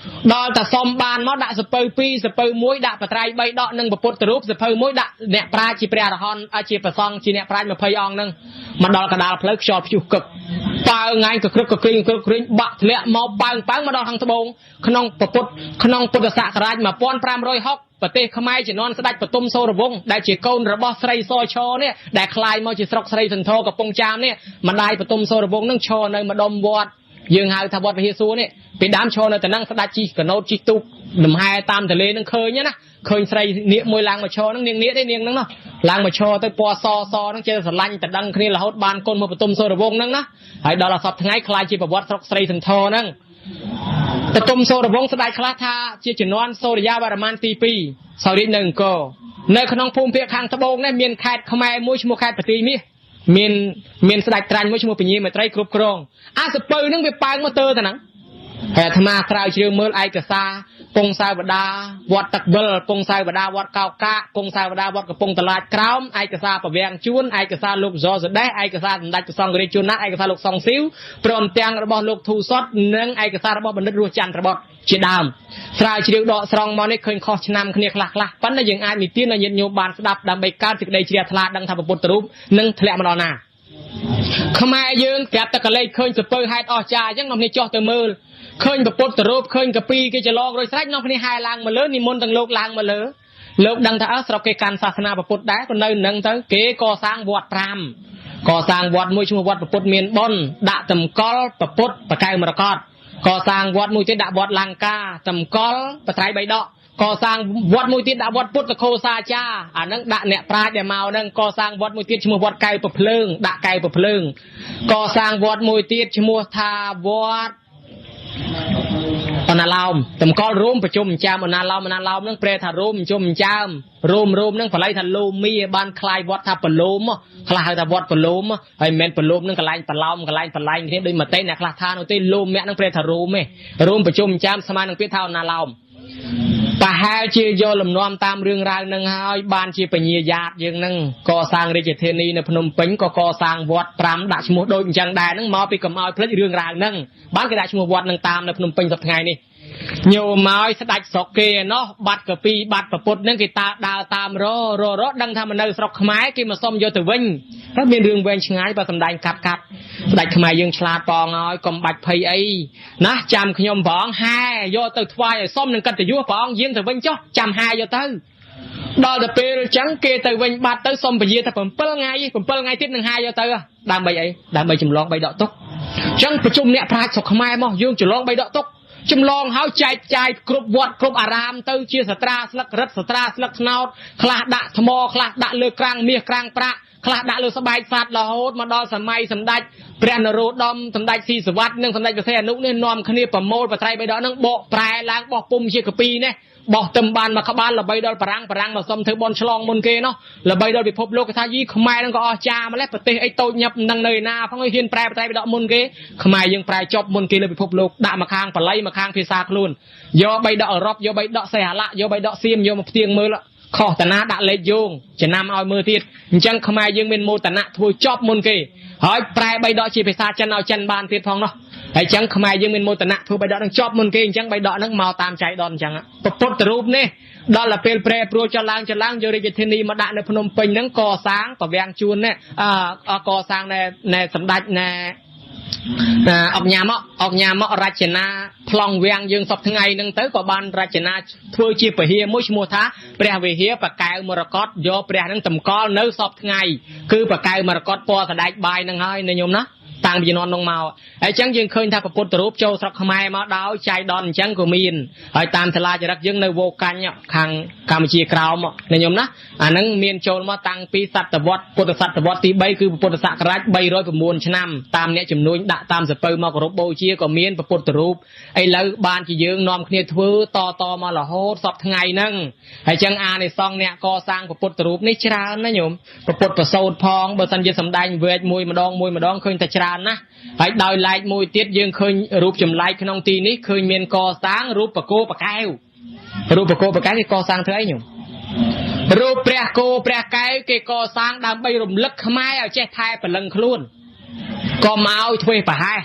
ដល់តែសុំបានមកដាក់សពៅ2សពៅ1ដាក់បត្រៃ3ដកនិងពុទ្ធរូបសពៅ1ដាក់អ្នកប្រាជ្ញជាព្រះអរហន្តជាព្រះសង្ឃជាអ្នកប្រាជ្ញ20អង្គហ្នឹងមកដល់កណ្ដាលផ្លូវខ្យល់ព្យុះកឹកប៉ើងាញ់កក្រឹកកគ្រីងក្រឹកគ្រីងបាក់ធ្លាក់មកប៉ើងប៉ើងមកដល់ខាងត្បូងក្នុងពុទ្ធក្នុងពុទ្ធសករាជ1560ប្រទេសខ្មែរជំនាន់ស្ដេចបទុមសូរវង្សដែលជាកូនរបស់ស្រីសឈនេះដែលក្លាយមកជាស្រុកស្រីសន្ធរកំពង់ចាមនេះម្ដាយបទុមសូរវង្សនឹងឈរនៅម្ដុំវត្តយើងហៅថាវត្តវិហារសួរនេះពីដើមឈរនៅតែនឹងស្ដេចជិះកណូតជិះទូកលំហែតាមទន្លេនឹងឃើញណាឃើញស្រីនាគមួយឡើងមកឈរនឹងនាងនាគទេនាងហ្នឹងណោះឡើងមកឈរទៅពណ៌សសហ្នឹងចេះស្រឡាញ់តដឹងគ្នារហូតបានកូនមកបទុមសូរវង្សហ្នឹងណាហើយដល់អសពថ្ងៃក្លាយជាប្រវត្តិស្រុកស្រីសន្ធរហ្នឹងបទុមសូរវង្សស្ដេចខ្លះថាជាជំនាន់សូរិយាវរ្ម័នទី2សោយរាជនៅអង្គរនៅក្នុងភូមិភាគខាងត្បូងនេះមានខេត្តខ្មែរមួយឈ្មោះខេត្តបន្ទាយមាសមានស្ដេចត្រាញ់មួយឈ្មោះពញាមេត្រីគ្រប់គ្រងអាសពៅហ្នឹងវាប៉ើងមកទើទៅហ្នឹង ហើយអាត្មាស្រាវជ្រាវមើលឯកសារពងសាវតាវត្តទឹកវិលពងសាវតាវត្តកោកាកពងសាវតាវត្តកំពង់តឡាចក្រោមឯកសារពវាំងជួនឯកសារលោកសសដេះឯកសារសម្ដេចព្រះសង្ឃរាជជួនណាត់ឯកសារលោកសុងស៊ីវព្រមទាំងរបស់លោកធូសុតនិងឯកសាររបស់បណ្ឌិតរស់ចន្ទរបត់ជាដើមស្រាវជ្រាវដកស្រង់មកនេះឃើញខុសឆ្នាំគ្នាខ្លះខ្លះប៉ុន្តែយើងអាចនិទានឲ្យញាតិញោមបានស្ដាប់ដើម្បីកើតសេចក្តីជ្រះថ្លាដឹងថាពុទ្ធរូបនឹងធ្លាក់មកដល់ណាខ្មែរយើងប្រាប់តែកលេចឃើញសពៅហេតុអស្ចារ្យអញ្ចឹងនាំគ្នាចុះទៅមើលឃើញពុទ្ធរូបឃើញកាពីគេច្រឡងរួចស្រេចនាំគ្នាហែឡើងមកលើនិមន្តទាំងលោកឡើងមកលើលោកដឹងថាអើស្រុកគេកាន់សាសនាពុទ្ធដែរក៏នៅនឹងទៅគេកសាងវត្ត5កសាងវត្តមួយឈ្មោះវត្តពុទ្ធមានបុណ្យដាក់តម្កល់ពុទ្ធបកែវមរកតកសាងវត្តមួយទៀតដាក់វត្តលង្កាតម្កល់បត្រៃបីដកកសាងវត្តមួយទៀតដាក់វត្តពុទ្ធខោសាចាអានឹងដាក់អ្នកប្រាជ្ញដែលមកនឹងកសាងវត្តមួយទៀតឈ្មោះវត្តកែវប្រភ្លើងដាក់កែវប្រភ្លើងកសាងវត្តមួយទៀតឈ្មោះថាវត្តអណាឡោមតម្កល់រួមប្រជុំចាំអណាឡោមអណាឡោមនឹងប្រែថារួមប្រជុំចាំរួមរួមនឹងបល័យថាលោមីបានคลายវត្តថាប្រលោមខ្លះហៅថាវត្តប្រលោមហើយមិនមែនប្រលោមនឹងកន្លែងប្រឡោមកន្លែងបលែងគ្នាដូចមតិអ្នកខ្លះថានោះទេលោមមៈនឹងប្រែថារួមទេរួមប្រជុំចាំស្មើនឹងពាក្យថាអណាឡោមប្រហែលជាយកលំនាំតាមរឿងរ៉ាវនឹងហើយបានជាពញាយាទយើងនឹងកសាងរាជធានីនៅភ្នំពេញក៏កសាងវត្ត5ដាក់ឈ្មោះដូចអញ្ចឹងដែរនឹងមកពីកុំឲ្យភ្លេចរឿងរ៉ាវនឹងបានគេដាក់ឈ្មោះវត្តនឹងតាមនៅភ្នំពេញសប្តាហ៍ថ្ងៃនេះញោមឲ្យស្ដាច់ស្រុកគេឯណោះបាត់កាពីបាត់ប្រពុតនឹងគេតាដើរតាមរររដឹងថាមកនៅស្រុកខ្មែរគេមកសុំយកទៅវិញតែមានរឿងវែងឆ្ងាយបើសំដែងកាត់កាត់ស្ដាច់ខ្មែរយើងឆ្លាតបងហើយកុំបាច់ភ័យអីណាចាំខ្ញុំព្រះអង្គហែយកទៅថ្វាយឲ្យសុំនឹងកិត្តិយសព្រះអង្គយាងទៅវិញចុះចាំហែយកទៅដល់ទៅពេលអញ្ចឹងគេទៅវិញបាត់ទៅសុំពញាថា7ថ្ងៃ7ថ្ងៃទៀតនឹងហែយកទៅដើម្បីអីដើម្បីចម្លងបីដកទុកអញ្ចឹងប្រជុំអ្នកប្រាជ្ញស្រុកខ្មែរមកយើងចម្លងបីដកទុកចម្លងហើយចែកចាយគ្រប់វត្តគ្រប់អារាមទៅជាសត្រាស្លឹករឹតសត្រាស្លឹកត្នោតខ្លះដាក់ថ្មខ្លះដាក់លើក្រាំងមាសក្រាំងប្រាក់ខ្លះដាក់លើស្បែកសត្វរហូតមកដល់សម័យសម្ដេចព្រះនរោត្តមសម្ដេចស៊ីសវត្តនិងសម្ដេចព្រះសីហនុនេះនាំគ្នាប្រមូលបត្រៃបិដកនឹងបកប្រែឡើងបោះពុំជាកាពីនេះបោះទឹមបានមកក្បាលល្បីដល់បារាំងបារាំងមកសុំធ្វើបន់ឆ្លងមុនគេនោះល្បីដល់ពិភពលោកគេថាយីខ្មែរនឹងក៏អស្ចារ្យម្លេះប្រទេសអីតូចញាប់នឹងនៅឯណាផងហ៊ានប្រែបត្រៃបិដកមុនគេខ្មែរយើងប្រែចប់មុនគេលើពិភពលោកដាក់មកខាងបាលីមកខាងភាសាខ្លួនយកបីដកអឺរ៉ុបយកបីដកសេហលៈយកបីដកសៀមយកមកផ្ទៀងមើលខុសតាណាដាក់លេខយោងចំណាំឲ្យមើលទៀតអញ្ចឹងខ្មែរយើងមានមោទនៈធ្វើចប់មុនគេហើយប្រែបីដកជាភាសាចិនឲ្យចិនបានទៀតផងនោះហើយអញ្ចឹងខ្មែរយើងមានមោទនៈធ្វើបីដកនឹងចប់មុនគេអញ្ចឹងបីដកនឹងមកតាមចៃដន្យអញ្ចឹងពុទ្ធរូបនេះដល់ទៅពេលប្រែប្រួលចឡើងចឡើងយករាជធានីមកដាក់នៅភ្នំពេញហ្នឹងកសាងពវាំងជួននេះកសាងណែសម្ដេចណែអកញ៉ាមកអកញ៉ាមករចនាប្លង់វាំងយើងសពថ្ងៃហ្នឹងទៅក៏បានរចនាធ្វើជាពហិមួយឈ្មោះថាព្រះវិហារបកែវមរកតយកព្រះហ្នឹងតម្កល់នៅសពថ្ងៃគឺបកែវមរកតពណ៌សដែកបាយហ្នឹងហើយណាញោមណាតាំងពីជំនាន់នោះមកហើយអញ្ចឹងយើងឃើញថាពុទ្ធរូបចូលស្រុកខ្មែរមកដោយចៃដន្យអញ្ចឹងក៏មានហើយតាមសាលាចរិតយើងនៅវោកាញ់ខាងកម្ពុជាក្រោមណាញោមណាអាហ្នឹងមានចូលមកតាំងពីសតវត្សពុទ្ធសតវត្សទី3គឺពុទ្ធសករាជ309ឆ្នាំតាមអ្នកជំនួញដាក់តាមសពៅមកគោរពបូជាក៏មានពុទ្ធរូបឥឡូវបានជាយើងនាំគ្នាធ្វើតតមករហូតសពថ្ងៃហ្នឹងហើយអញ្ចឹងអានិសង្ឃអ្នកកសាងពុទ្ធរូបនេះច្រើនណាញោមពុទ្ធប្រសូតផងបើសិនជាសំដែងវែកមួយម្ដងមួយម្ដងឃើញតែច្រើនណាស់ហើយដោយឡែកមួយទៀតយើងឃើញរូបចម្លែកក្នុងទីនេះឃើញមានកសាងរូបបកោបកែវរូបបកោបកែវគេកសាងធ្វើអីញោមរូបព្រះគោព្រះកែវគេកសាងដើម្បីរំលឹកខ្មែរឲ្យចេះថែព្រលឹងខ្លួនកុំឲ្យធ្វើប្រហែស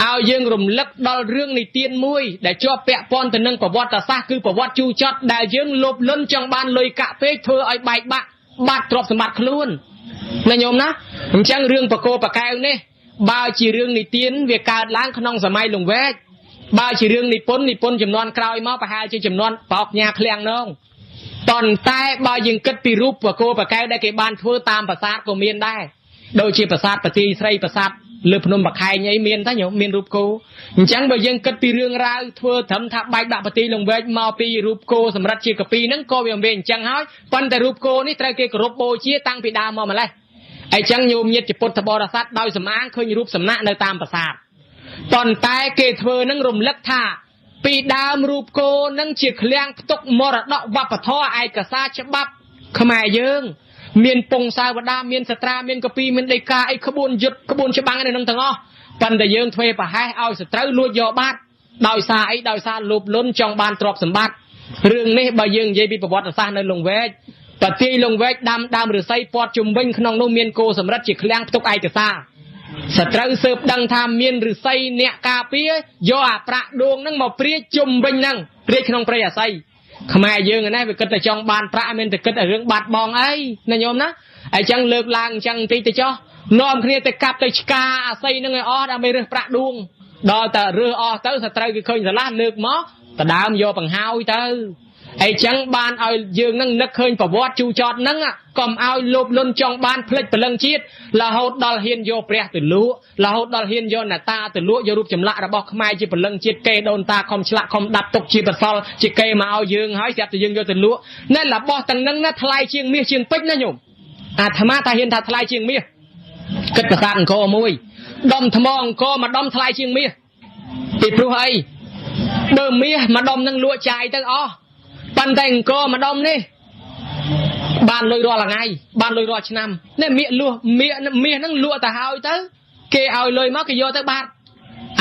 ឲ្យយើងរំលឹកដល់រឿងនិទានមួយដែលជាប់ពាក់ព័ន្ធទៅនឹងប្រវត្តិសាស្ត្រគឺប្រវត្តិជូរចត់ដែលយើងលោភលន់ចង់បានលុយកាក់ពេកធ្វើឲ្យបែកបាក់បាត់ទ្រព្យសម្បត្តិខ្លួនណាញោមណាអញ្ចឹងរឿងបកោបកែវនេះបើជារឿងនិទានវាកើតឡើងក្នុងសម័យលង្វែកបើជារឿងនិពន្ធនិពន្ធចំនួនក្រោយមកប្រហែលជាចំនួនបោកញ៉ាឃ្លាំងនងប៉ុន្តែបើយើងគិតពីរូបបកោបកែវដែលគេបានធ្វើតាមប្រាសាទក៏មានដែរដូចជាប្រាសាទបទីស្រីប្រាសាទលើភ្នំបខែងអីមានតែញោមមានរូបគោអញ្ចឹងបើយើងគិតពីរឿងរ៉ាវធ្វើត្រឹមថាបែកបាក់បទីលង្វែកមកពីរូបគោសម្រាប់ជាកាពីហ្នឹងក៏វាមិនអញ្ចឹងហើយប៉ុន្តែរូបគោនេះត្រូវគេគោរពបូជាតាំងពីដើមមកម្លេះអញ្ចឹងញោមញាតិពុទ្ធបរិស័ទដោយសំអាងឃើញរូបសំណាក់នៅតាមប្រាសាទប៉ុន្តែគេធ្វើនឹងរំលឹកថាពីដើមរូបគោនឹងជាឃ្លាំងផ្ទុកមរតកវប្បធម៌ឯកសារច្បាប់ខ្មែរយើងមានពងសាវតាមានសត្រាមានកពីមានដីកាអីក្បួនយុទ្ធក្បួនច្បាំងនៅនឹងទាំងអស់ប៉ុន្តែយើងធ្វើប្រហែសឲ្យសត្រូវលួចយកបាត់ ដោយសារអីដោយសារលោភលន់ចង់បានទ្រព្យសម្បត្តិរឿងនេះបើយើងនិយាយពីប្រវត្តិសាស្ត្រនៅលង្វែកប្រទាយលង្វែកដាំដើមឫស្សីព័ទ្ធជុំវិញក្នុងនោះមានគោសម្រិតជាឃ្លាំងផ្ទុកឯកសារសត្រូវស៊ើបដឹងថាមានឫស្សីអ្នកការពារយកអាប្រាក់ដួងហ្នឹងមកព្រាចជុំវិញហ្នឹងព្រាចក្នុងព្រៃអាស័យខ្មែរយើងឯនេះវាគិតតែចង់បានប្រាក់មានតែគិតតែរឿងបាត់បង់អីណាញោមណាអញ្ចឹងលើកឡើងអញ្ចឹងបន្តិចទៅចុះនាំគ្នាទៅកាប់ទៅឆ្កាអាស័យហ្នឹងឲ្យអស់ដើម្បីរើសប្រាក់ដួងដល់តែរើសអស់ទៅសត្រូវគេឃើញស្រឡះលើកមកដដើមយកបង្ហើយទៅអីចឹងបានឲ្យយើងនឹងនឹកឃើញប្រវត្តិជូចតហ្នឹងកុំឲ្យលោភលន់ចង់បានភ្លេចព្រលឹងជាតិរហូតដល់ហ៊ានយកព្រះទៅលក់រហូតដល់ហ៊ានយកអ្នកតាទៅលក់យករូបចម្លាក់របស់ខ្មែរជាព្រលឹងជាតិគេដូនតាខំឆ្លាក់ខំដាប់ទុកជាប្រសល់ជាគេមកឲ្យយើងហើយស្រាប់តែយើងយកទៅលក់ណែរបស់ទាំងហ្នឹងណាថ្លៃជាងមាសជាងពេជ្រណាញោមអាត្មាថាហ៊ានថាថ្លៃជាងមាសគិតប្រាសាទអង្គរមួយដុំថ្មអង្គរមួយដុំថ្លៃជាងមាសពីព្រោះអីបើមាសម្ដុំនឹងលក់ចាយទៅអស់ប៉ុន្តែអង្គរម្ដុំនេះបានលុយរាល់ថ្ងៃបានលុយរាល់ឆ្នាំនេះមាសលក់មាសហ្នឹងលក់ទៅហើយទៅគេឲ្យលុយមកគេយកទៅបាត់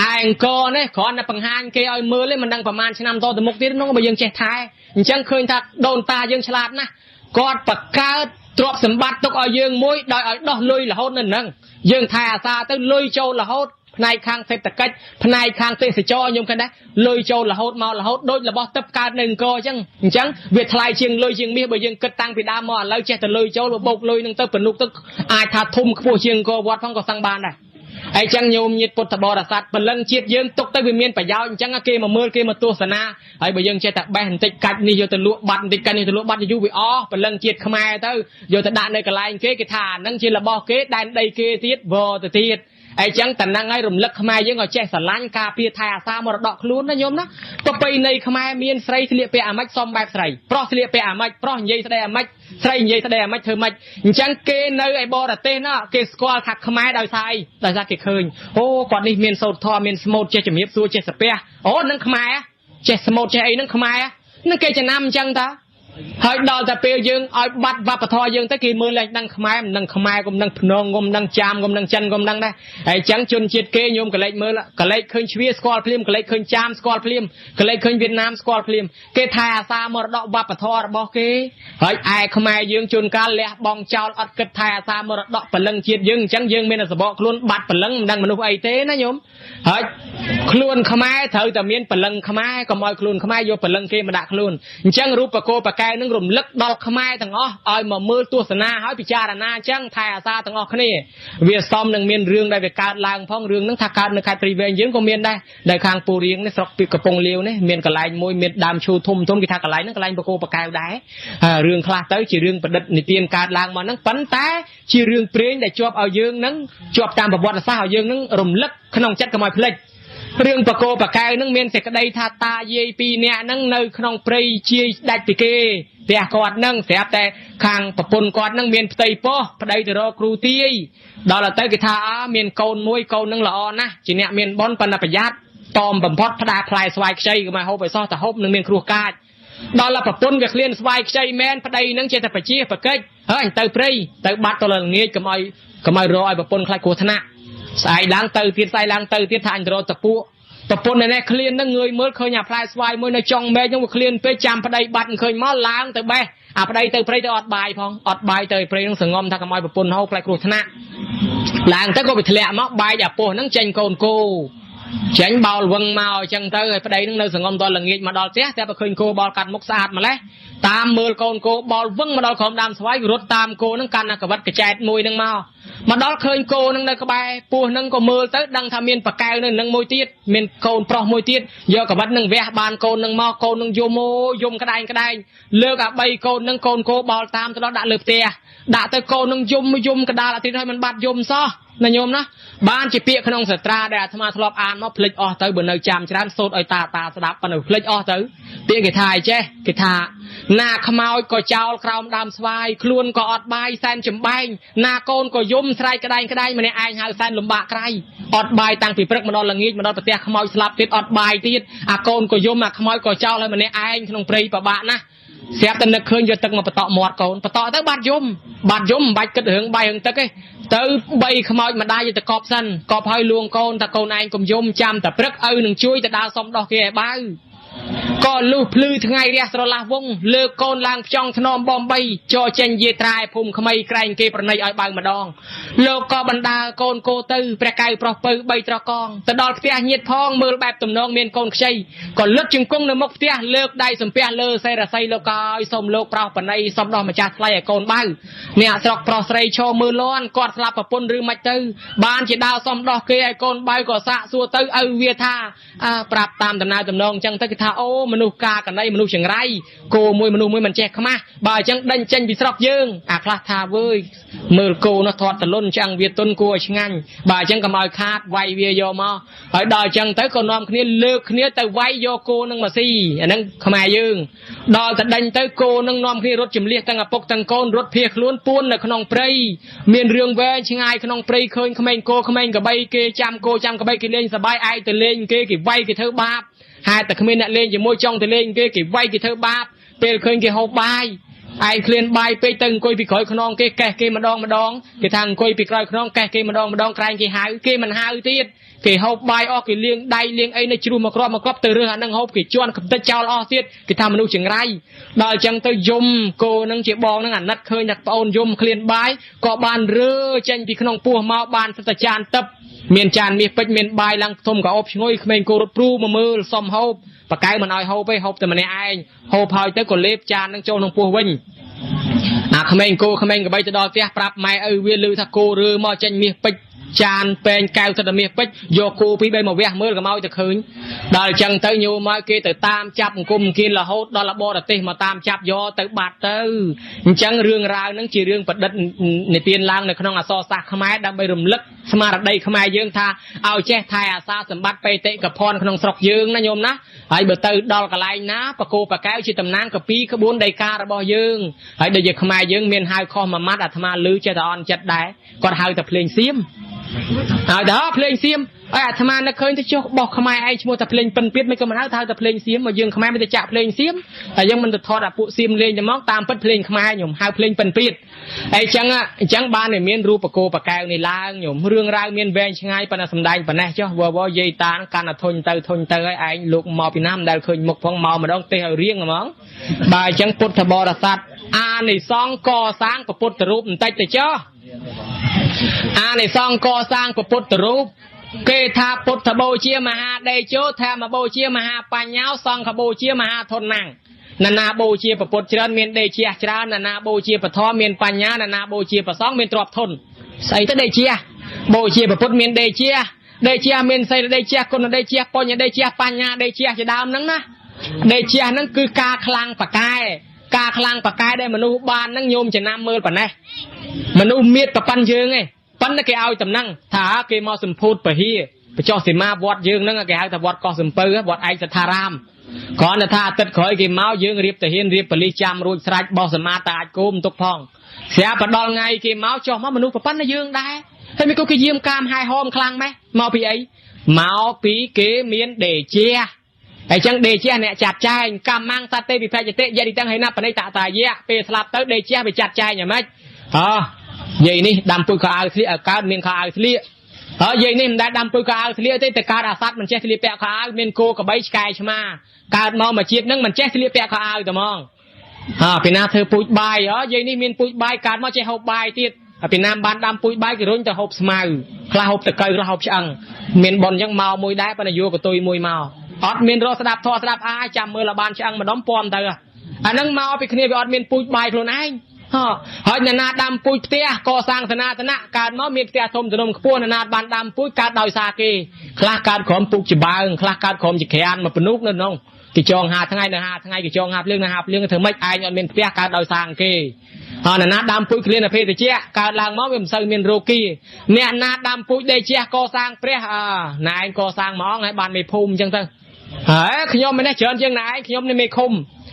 ឯអង្គរនេះគ្រាន់តែបង្ហាញគេឲ្យមើលទេមិនដឹងប្រហែលឆ្នាំតទៅមុខទៀតនោះបើយើងចេះថែអញ្ចឹងឃើញថាដូនតាយើងឆ្លាតណាស់គាត់បង្កើតទ្រព្យសម្បត្តិទុកឲ្យយើងមួយដោយឲ្យដោះលុយរហូតនៅនឹងយើងថែអាសាទៅលុយចូលរហូតផ្នែកខាងសេដ្ឋកិច្ចផ្នែកខាងទេសចរខ្ញុំឃើញដែរលុយចូលរហូតមករហូតដូចរបស់ទឹកកើតនៅអង្គរអញ្ចឹងអញ្ចឹងវាថ្លៃជាងលុយជាងមាសបើយើងគិតតាំងពីដើមមកឥឡូវចេះតែលុយចូលបោកលុយនឹងទៅពនុកទៅអាចថាធំខ្ពស់ជាងអង្គរវត្តផងក៏សឹងបានដែរអីចឹងញោមញាតិពុទ្ធបរិស័ទព្រលឹងជាតិយើងទុកទៅវាមានប្រយោជន៍អញ្ចឹងគេមកមើលគេមកទស្សនាហើយបើយើងចេះតែបេះបន្តិចកាច់នេះយកទៅលក់បាត់បន្តិចកាច់នេះទៅលក់បាត់យូរវាអស់ព្រលឹងជាតិខ្មែរទៅយកទៅដាក់នៅកន្លែងគេគេថាអាហ្នឹងជារបស់គេដែនដីគេទៀតវទៅទៀតអីចឹងតំណឹងឲ្យរំលឹកខ្មែរយើងឲ្យចេះស្រឡាញ់ការពារថែអាសាមរតកខ្លួនណាញោមណាប្រពៃណីខ្មែរមានស្រីស្លៀកពាក់អាម៉េចសុំបែបស្រីប្រុសស្លៀកពាក់អាម៉េចប្រុសនិយាយស្ដីអាម៉េចស្រីនិយាយស្ដីអាម៉េចធ្វើម៉េចអញ្ចឹងគេនៅឯបរទេសណាគេស្គាល់ថាខ្មែរដោយសារអីដោយសារគេឃើញអូគាត់នេះមានសូត្រធម៌មានស្មូតចេះជំរាបសួរចេះសាពះអូនឹងខ្មែរចេះស្មូតចេះអីនឹងខ្មែរនឹងគេចំណាំអញ្ចឹងតាហើយដល់តែពេលយើងឲ្យបាត់វប្បធម៌យើងទៅគេមើលលែងដឹងខ្មែរមិនដឹងខ្មែរកុំដឹងភ្នងកុំដឹងចាមកុំដឹងចិនកុំដឹងដែរហើយអញ្ចឹងជនជាតិគេញោមកលេចមើលកលេចឃើញជ្វាស្គាល់ភ្លាមកលេចឃើញចាមស្គាល់ភ្លាមកលេចឃើញវៀតណាមស្គាល់ភ្លាមគេថែអាសាមរតកវប្បធម៌របស់គេហើយឯខ្មែរយើងជួនកាលលះបង់ចោលអត់គិតថែអាសាមរតកព្រលឹងជាតិយើងអញ្ចឹងយើងមានសបកខ្លួនបាត់ព្រលឹងមិនដឹងមនុស្សអីទេណាញោមហើយខ្លួនខ្មែរត្រូវតែមានព្រលឹងខ្មែរកុំឲ្យខ្លួនខ្មែរយកព្រលឹងគេមកដាក់ខ្លួនអញ្ចឹងរូបកោបកែនឹងរំលឹកដល់ខ្មែរទាំងអស់ឲ្យមកមើលទស្សនាហើយពិចារណាអញ្ចឹងថែអាសាទាំងអស់គ្នាវាសមនឹងមានរឿងដែលវាកើតឡើងផងរឿងហ្នឹងថាកើតនៅខេត្តព្រៃវែងយើងក៏មានដែរនៅខាងពូរៀងនេះស្រុកពីកំពង់លាវនេះមានកន្លែងមួយមានដើមឈើធំធំគេថាកន្លែងហ្នឹងកន្លែងបកោបកែវដែររឿងខ្លះទៅជារឿងប្រឌិតនិទានកើតឡើងមកហ្នឹងប៉ុន្តែជារឿងព្រេងដែលជាប់ឲ្យយើងហ្នឹងជាប់តាមប្រវត្តិសាស្ត្រឲ្យយើងហ្នឹងរំលឹកក្នុងចិត្តកុំឲ្យភ្លេចរឿងបកោបកែវនឹងមានសេចក្តីថាតាយាយពីរនាក់នឹងនៅក្នុងព្រៃជាយដាច់ពីគេផ្ទះគាត់នឹងស្រាប់តែខាងប្រពន្ធគាត់នឹងមានផ្ទៃពោះប្តីទៅរកគ្រូទាយដល់ទៅគេថាអើមានកូនមួយកូននឹងល្អណាស់ជាអ្នកមានបុណ្យប៉ុន្តែប្រយ័ត្នតមបំផុតផ្ដាផ្លែស្វាយខ្ចីកុំឲ្យហូបឲ្យសោះតែហូបនឹងមានគ្រោះកាចដល់ប្រពន្ធវាឃ្លានស្វាយខ្ចីមែនប្តីនឹងចេះតែបជាបកិច្ចហើយអញទៅព្រៃទៅបាត់ទៅល្ងាចកុំឲ្យរកឲ្យប្រពន្ធខ្លាចគ្រោះថ្នាក់ស្អែកឡើងទៅទៀតស្អែកឡើងទៅទៀតថាអញទៅរកតពួកប្រពន្ធនេះឃ្លាននឹងងើយមើលឃើញអាផ្លែស្វាយមួយនៅចុងមែកហ្នឹងវាឃ្លានពេកចាំប្តីបាត់ឃើញមកឡើងទៅបេះអាប្តីទៅព្រៃទៅអត់បាយផងអត់បាយទៅព្រៃហ្នឹងសងំថាកុំឲ្យប្រពន្ធហូបខ្លាចគ្រោះថ្នាក់ឡើងទៅក៏វាធ្លាក់មកបែកអាពោះហ្នឹងចេញកូនគោចេញបោលវឹងមកអញ្ចឹងទៅឲ្យប្តីហ្នឹងនៅសងំដល់ល្ងាចមកដល់ផ្ទះតែបើឃើញគោបោលកាត់មុខស្អាតម្លេះតាមមើលកូនគោបោលវឹងមកដល់ក្រោមដើមស្វាយរត់តាមគោហ្នឹងកាន់អាកវិតកចែតមួយហ្នឹងមកដល់ឃើញគោហ្នឹងនៅក្បែរពោះហ្នឹងក៏មើលទៅដឹងថាមានប៉កែវនៅនឹងមួយទៀតមានកូនប្រុសមួយទៀតយកកវិតហ្នឹងវះបានកូនហ្នឹងមកកូនហ្នឹងយំអូយំក្តែងក្តែងលើកអា3កូនហ្នឹងកូនគោបោលតាមទៅដល់ដាក់លើផ្ទះដាក់ទៅកូនហ្នឹងយំយំកដាលអាទិត្យហើយមិនបាត់យំសោះណាញោមណាបានជាពាក្យក្នុងសត្រាដែលអាត្មាធ្លាប់អានមកភ្លេចអស់ទៅបើនៅចាំច្រើនសូត្រឲ្យតាតាស្ដាប់ប៉ុន្តែភ្លេចអស់ទៅពាក្យគេថាអីចេះគេថាណាខ្មោចក៏ចោលក្រោមដើមស្វាយខ្លួនក៏អត់បាយសែនចំបែងណាកូនក៏យំស្រែកក្តែងក្តែងម្នាក់ឯងហៅសែនលំបាកក្រៃអត់បាយតាំងពីព្រឹកមកដល់ល្ងាចមកដល់ប្រទះខ្មោចស្លាប់ទៀតអត់បាយទៀតអាកូនក៏យំអាខ្មោចក៏ចោលឲ្យម្នាក់ឯងក្នុងព្រៃពិបាកណាស់ស្រាប់តែនឹកឃើញយកទឹកមកបតក់មាត់កូនបតក់ទៅបាត់យំបាត់យំមិនបាច់គិតរឿងបាយរឿងទឹកទេ ទៅ3ខ្មោចម្ដាយទៅកប់សិនកប់ហើយលួងកូនតែកូនឯងកុំយំចាំតែព្រឹកឪនឹងជួយទៅដើរសុំដោះគេឲ្យបើក៏លុះភ្លឺថ្ងៃរះស្រឡះវងលើកកូនឡើងផ្ចង់ធ្នមបំបីចរចេញយាត្រែភូមិក្មីក្រែងគេប្រណីឲ្យបើម្ដងលោកក៏បណ្ដើកូនគោទៅព្រះកៅប្រុសពៅ3ត្រកងទៅដល់ផ្ទះញាតផងមើលបែបទំនងមានកូនខ្ចីក៏លឹកជង្គង់នៅមុខផ្ទះលើកដៃសំពះលើសេរសីលោកឲ្យសូមលោកប្រោសប្រណីសូមដោះម្ចាស់ថ្លៃឲ្យកូនបើអ្នកស្រុកប្រុសស្រីឈរមើលលាន់គាត់ស្លាប់ប្រពន្ធឬមិនទៅបានជាដើរសុំដោះគេឲ្យកូនបើក៏សាកសួរទៅឪវាថាប្រាប់តាមដំណើរទំនងអញ្ចឹងទៅគេថាអូមនុស្សកាកណីមនុស្សចង្រៃគោមួយមនុស្សមួយមិនចេះខ្មាស់បើអញ្ចឹងដេញចេញពីស្រុកយើងអាខ្លះថាវើយមើលគោនោះធាត់តលុនឆ្អឹងវាទុនគួរឲ្យឆ្ងាញ់បើអញ្ចឹងកុំឲ្យខាតវាយវាយកមកហើយដល់អញ្ចឹងទៅក៏នាំគ្នាលើកគ្នាទៅវាយយកគោនឹងមកស៊ីអាហ្នឹងខ្មែរយើងដល់តែដេញទៅគោនឹងនាំគ្នារត់ជំលះទាំងឪពុកទាំងកូនរត់ភៀសខ្លួនពួននៅក្នុងព្រៃមានរឿងវែងឆ្ងាយក្នុងព្រៃឃើញក្មេងគោក្មេងកបីគេចាំគោចាំកបីគេលេងសប្បាយឯងទៅលេងគេគេវាយគេធ្វើបាបហេតុតែគ្មានអ្នកលេងជាមួយចង់ទៅលេងគេគេវាយគេធ្វើបាបពេលឃើញគេហូបបាយឯងឃ្លានបាយពេកទៅអង្គុយពីក្រោយខ្នងគេកេះគេម្ដងម្ដងគេថាអង្គុយពីក្រោយខ្នងកេះគេម្ដងម្ដងក្រែងគេហៅគេមិនហៅទៀតគេហូបបាយអស់គេលាងដៃលាងអីនៅជ្រុះមកគ្រាប់មកគ្រាប់ទៅរើសអានឹងហូបគេជន់កំទេចចោលអស់ទៀតគេថាមនុស្សចង្រៃដល់អញ្ចឹងទៅយំគោនឹងជាបងនឹងអាណិតឃើញតែប្អូនយំឃ្លានបាយក៏បានរើចេញពីក្នុងពោះមកបានសិតតែចានទឹកមានចានមាសពេជ្រមានបាយឡើងធំក៏អូបឈ្ងុយក្មេងគោរត់ព្រូមកមើលសុំហូបបកៅមិនឲ្យហូបទេហូបតែម្នាក់ឯងហូបហើយទៅក៏លេបចាននឹងចូលក្នុងពោះវិញអាក្មេងគោក្មេងកបីទៅដល់ផ្ទះប្រាប់ម៉ែឪវាឮថាគោរើមកចេញមាសពេជ្រចានពេងកែវសិតតែមាសពេជ្រយកគោពីរបីមកវះមើលកុំឲ្យទៅឃើញដល់អញ្ចឹងទៅញោមមកគេទៅតាមចាប់អង្គមគៀនរហូតដល់បរទេសមកតាមចាប់យកទៅបាត់ទៅអញ្ចឹងរឿងរ៉ាវហ្នឹងជារឿងប្រឌិតនិទានឡើងនៅក្នុងអក្សរសាស្ត្រខ្មែរដើម្បីរំលឹកស្មារតីខ្មែរយើងថាឲ្យចេះថែអាសាសម្បត្តិបេតិកភណ្ឌក្នុងស្រុកយើងណាញោមណាហើយបើទៅដល់កន្លែងណាបកោបកែវជាតំណាងកពីក្បួនដីការបស់យើងហើយដូចជាខ្មែរយើងមានហៅខុសមួយម៉ាត់អាត្មាឮចេះតែអន់ចិត្តដែរគាត់ហៅតែភ្លេងសៀមហើយដល់ភ្លេងសៀមហើយអាត្មានឹកឃើញទៅចុះបោះខ្មែរឯងឈ្មោះតែភ្លេងពិនពៀតមិនក៏មិនហៅថាតែភ្លេងសៀមមកយើងខ្មែរមិនទៅចាក់ភ្លេងសៀមតែយើងមិនទៅថតអាពួកសៀមលេងតែមកតាមពិតភ្លេងខ្មែរខ្ញុំហៅភ្លេងពិនពៀតហើយអញ្ចឹងបានតែមានរូបកោបកែវនេះឡើងខ្ញុំរឿងរ៉ាវមានវែងឆ្ងាយប៉ុន្តែសំដែងប៉ុណ្ណេះចុះវវយាយតាកាន់តែធុញទៅធុញទៅហើយឯងលោកមកពីណាមិនដែលឃើញមុខផងមកម្ដងទេឲ្យរៀងហ្មងបើអញ្ចឹងពុទ្ធបរិស័ទអានិសង្សកសាងពុទ្ធរូបបន្តិចទៅចុះអានិសង្សកសាងពុទ្ធរូបគេថាពុទ្ធបូជាមហាដេជោធម្មបូជាមហាបញ្ញោសង្ឃបូជាមហាធនណាំងណានាបូជាពុទ្ធច្រើនមានដេជះច្រើនណានាបូជាពធមានបញ្ញាណានាបូជាប្រសងមានទ្រព្យធនស្អីទៅដេជះបូជាពុទ្ធមានដេជះដេជះមានសីលដេជះគុណដេជះបញ្ញដេជះបញ្ញាដេជះជាដើមហ្នឹងណាដេជះហ្នឹងគឺការខ្លាំងបកែការខ្លាំងបកែដែលមនុស្សបានហ្នឹងញោមចំណាំមើលប៉ុណ្ណេះមនុស្សមៀតប្រប៉ិនយើងឯងប៉ុន្តែគេឲ្យតំណឹងថាគេមកសម្ភូតពហិបចុះសីមាវត្តយើងហ្នឹងគេហៅថាវត្តកោះសំពៅវត្តឯកសថារាមគ្រាន់តែថាអាទិត្យក្រោយគេមកយើងរៀបទាហានរៀបប៉ូលីសចាំរួចស្រេចបោះសមាតាអាចគោមទុកផងស្រាប់ដល់ថ្ងៃគេមកចុះមកមនុស្សប្រប៉ិនតែយើងដែរហើយមិនក៏គេយាមកាមហែហោមខ្លាំងម៉េះមកពីអីមកពីគេមានដេជះហើយចឹងដេជះអ្នកចាត់ចែងកម្មងសតិវិភជតិយតិតੰហេណបនិតតាយៈពេលស្លាប់ទៅដេជះវាចាត់ចែងយ៉ាងម៉េចអោះយាយនេះដាំពូជខោអាវស្លៀកឲ្យកើតមានខោអាវស្លៀកហើយយាយនេះមិនដែលដាំពូជខោអាវស្លៀកទេតែកើតអាសត្វមិនចេះស្លៀកពាក់ខោអាវមានគោក្របីឆ្កែឆ្មាកើតមកមួយជាតិនឹងមិនចេះស្លៀកពាក់ខោអាវតែហ្មងហាពីណាធ្វើពូជបាយហ៎យាយនេះមានពូជបាយកើតមកចេះហូបបាយទៀតហើយពីណាបានដាំពូជបាយគេរុញទៅហូបស្មៅខ្លះហូបតកៅខ្លះហូបឆ្អឹងមានប៉ុនអញ្ចឹងមកមួយដែរប៉ុន្តែយកកតុយមួយមកអត់មានរកស្ដាប់ធម៌ស្ដាប់អាចាំមើលឲ្យបានឆ្អឹងម្ដុំពំទៅអាហ្នឹងមកពីគ្នាវាអត់មានពូជបាយខ្លួនឯងហើយអ្នកណាដាំពូជផ្ទះកសាងសនាធនៈកើតមកមានផ្ទះធំទំនំខ្ពស់អ្នកណាបានដាំពូជកើតដោយសារគេខ្លះកើតក្រុមពូកច្បើងខ្លះកើតក្រុមចក្រានមកពនុកនៅក្នុងគេចង5ថ្ងៃនៅ5ថ្ងៃគេចង5ភ្លៀងនៅ5ភ្លៀងធ្វើម៉េចឯងអត់មានផ្ទះកើតដោយសារគេហើយអ្នកណាដាំពូជឃ្លានអភេទជ្ជៈកើតឡើងមកវាមិនសូវមានរោគាអ្នកណាដាំពូជដេជះកសាងព្រះណែឯងកសាងមកហើយបានមេភូមិអញ្ចឹងទៅហើយខ្ញុំមិននេះច្រើនជាងណែឯងខ្ញុំនេះមេឃុំ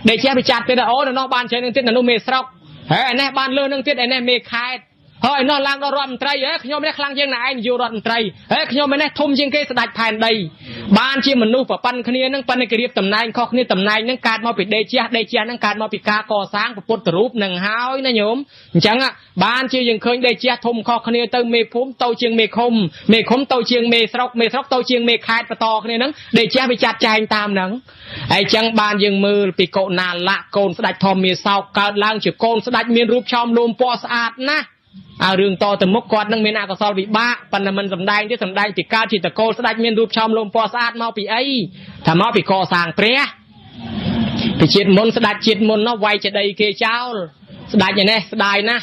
ដេជះវាចាត់ទៀតអូនៅនោះបានច្រើននឹងទៀតនៅនោះមេស្រុកហើយឯនេះបានលើនឹងទៀតឯនេះមេខេត ហើយនោះឡើងដល់រដ្ឋមន្ត្រីហេខ្ញុំនេះខ្លាំងជាងណែឯងនាយករដ្ឋមន្ត្រីហេខ្ញុំនេះធំជាងគេស្ដេចផែនដីបានជាមនុស្សប្រប៉ិនគ្នានឹងប៉ុន្តែគេរៀបតំណែងខុសគ្នាតំណែងនឹងកើតមកពីដេជះដេជះនឹងកើតមកពីការកសាងពុទ្ធរូបនឹងហើយណាញោមអញ្ចឹងបានជាយើងឃើញដេជះធំខុសគ្នាទៅមេភូមិទៅជាងមេឃុំមេឃុំទៅជាងមេស្រុកមេស្រុកទៅជាងមេខេត្តបន្តគ្នានឹងដេជះវាចាត់ចែងតាមនឹងហើយចឹងបានយើងមើលពីកុណាលៈកូនស្ដេចធម្មមាសោកកើតឡើងជាកូនស្ដេចមានរូបឆោមលោមពណ៌ស្អាតណាស់អើរឿងតទៅមុខគាត់នឹងមានអកុសលវិបាកប៉ុន្តែមិនសំដែងទេសំដែងពីកើតជាតកូលស្ដេចមានរូបឆោមលោមពណ៌ស្អាតមកពីអីថាមកពីកសាងព្រះពីជាតិមុនស្ដេចជាតិមុននោះវាយចេតីគេចោលស្ដេចឯនេះស្ដាយណាស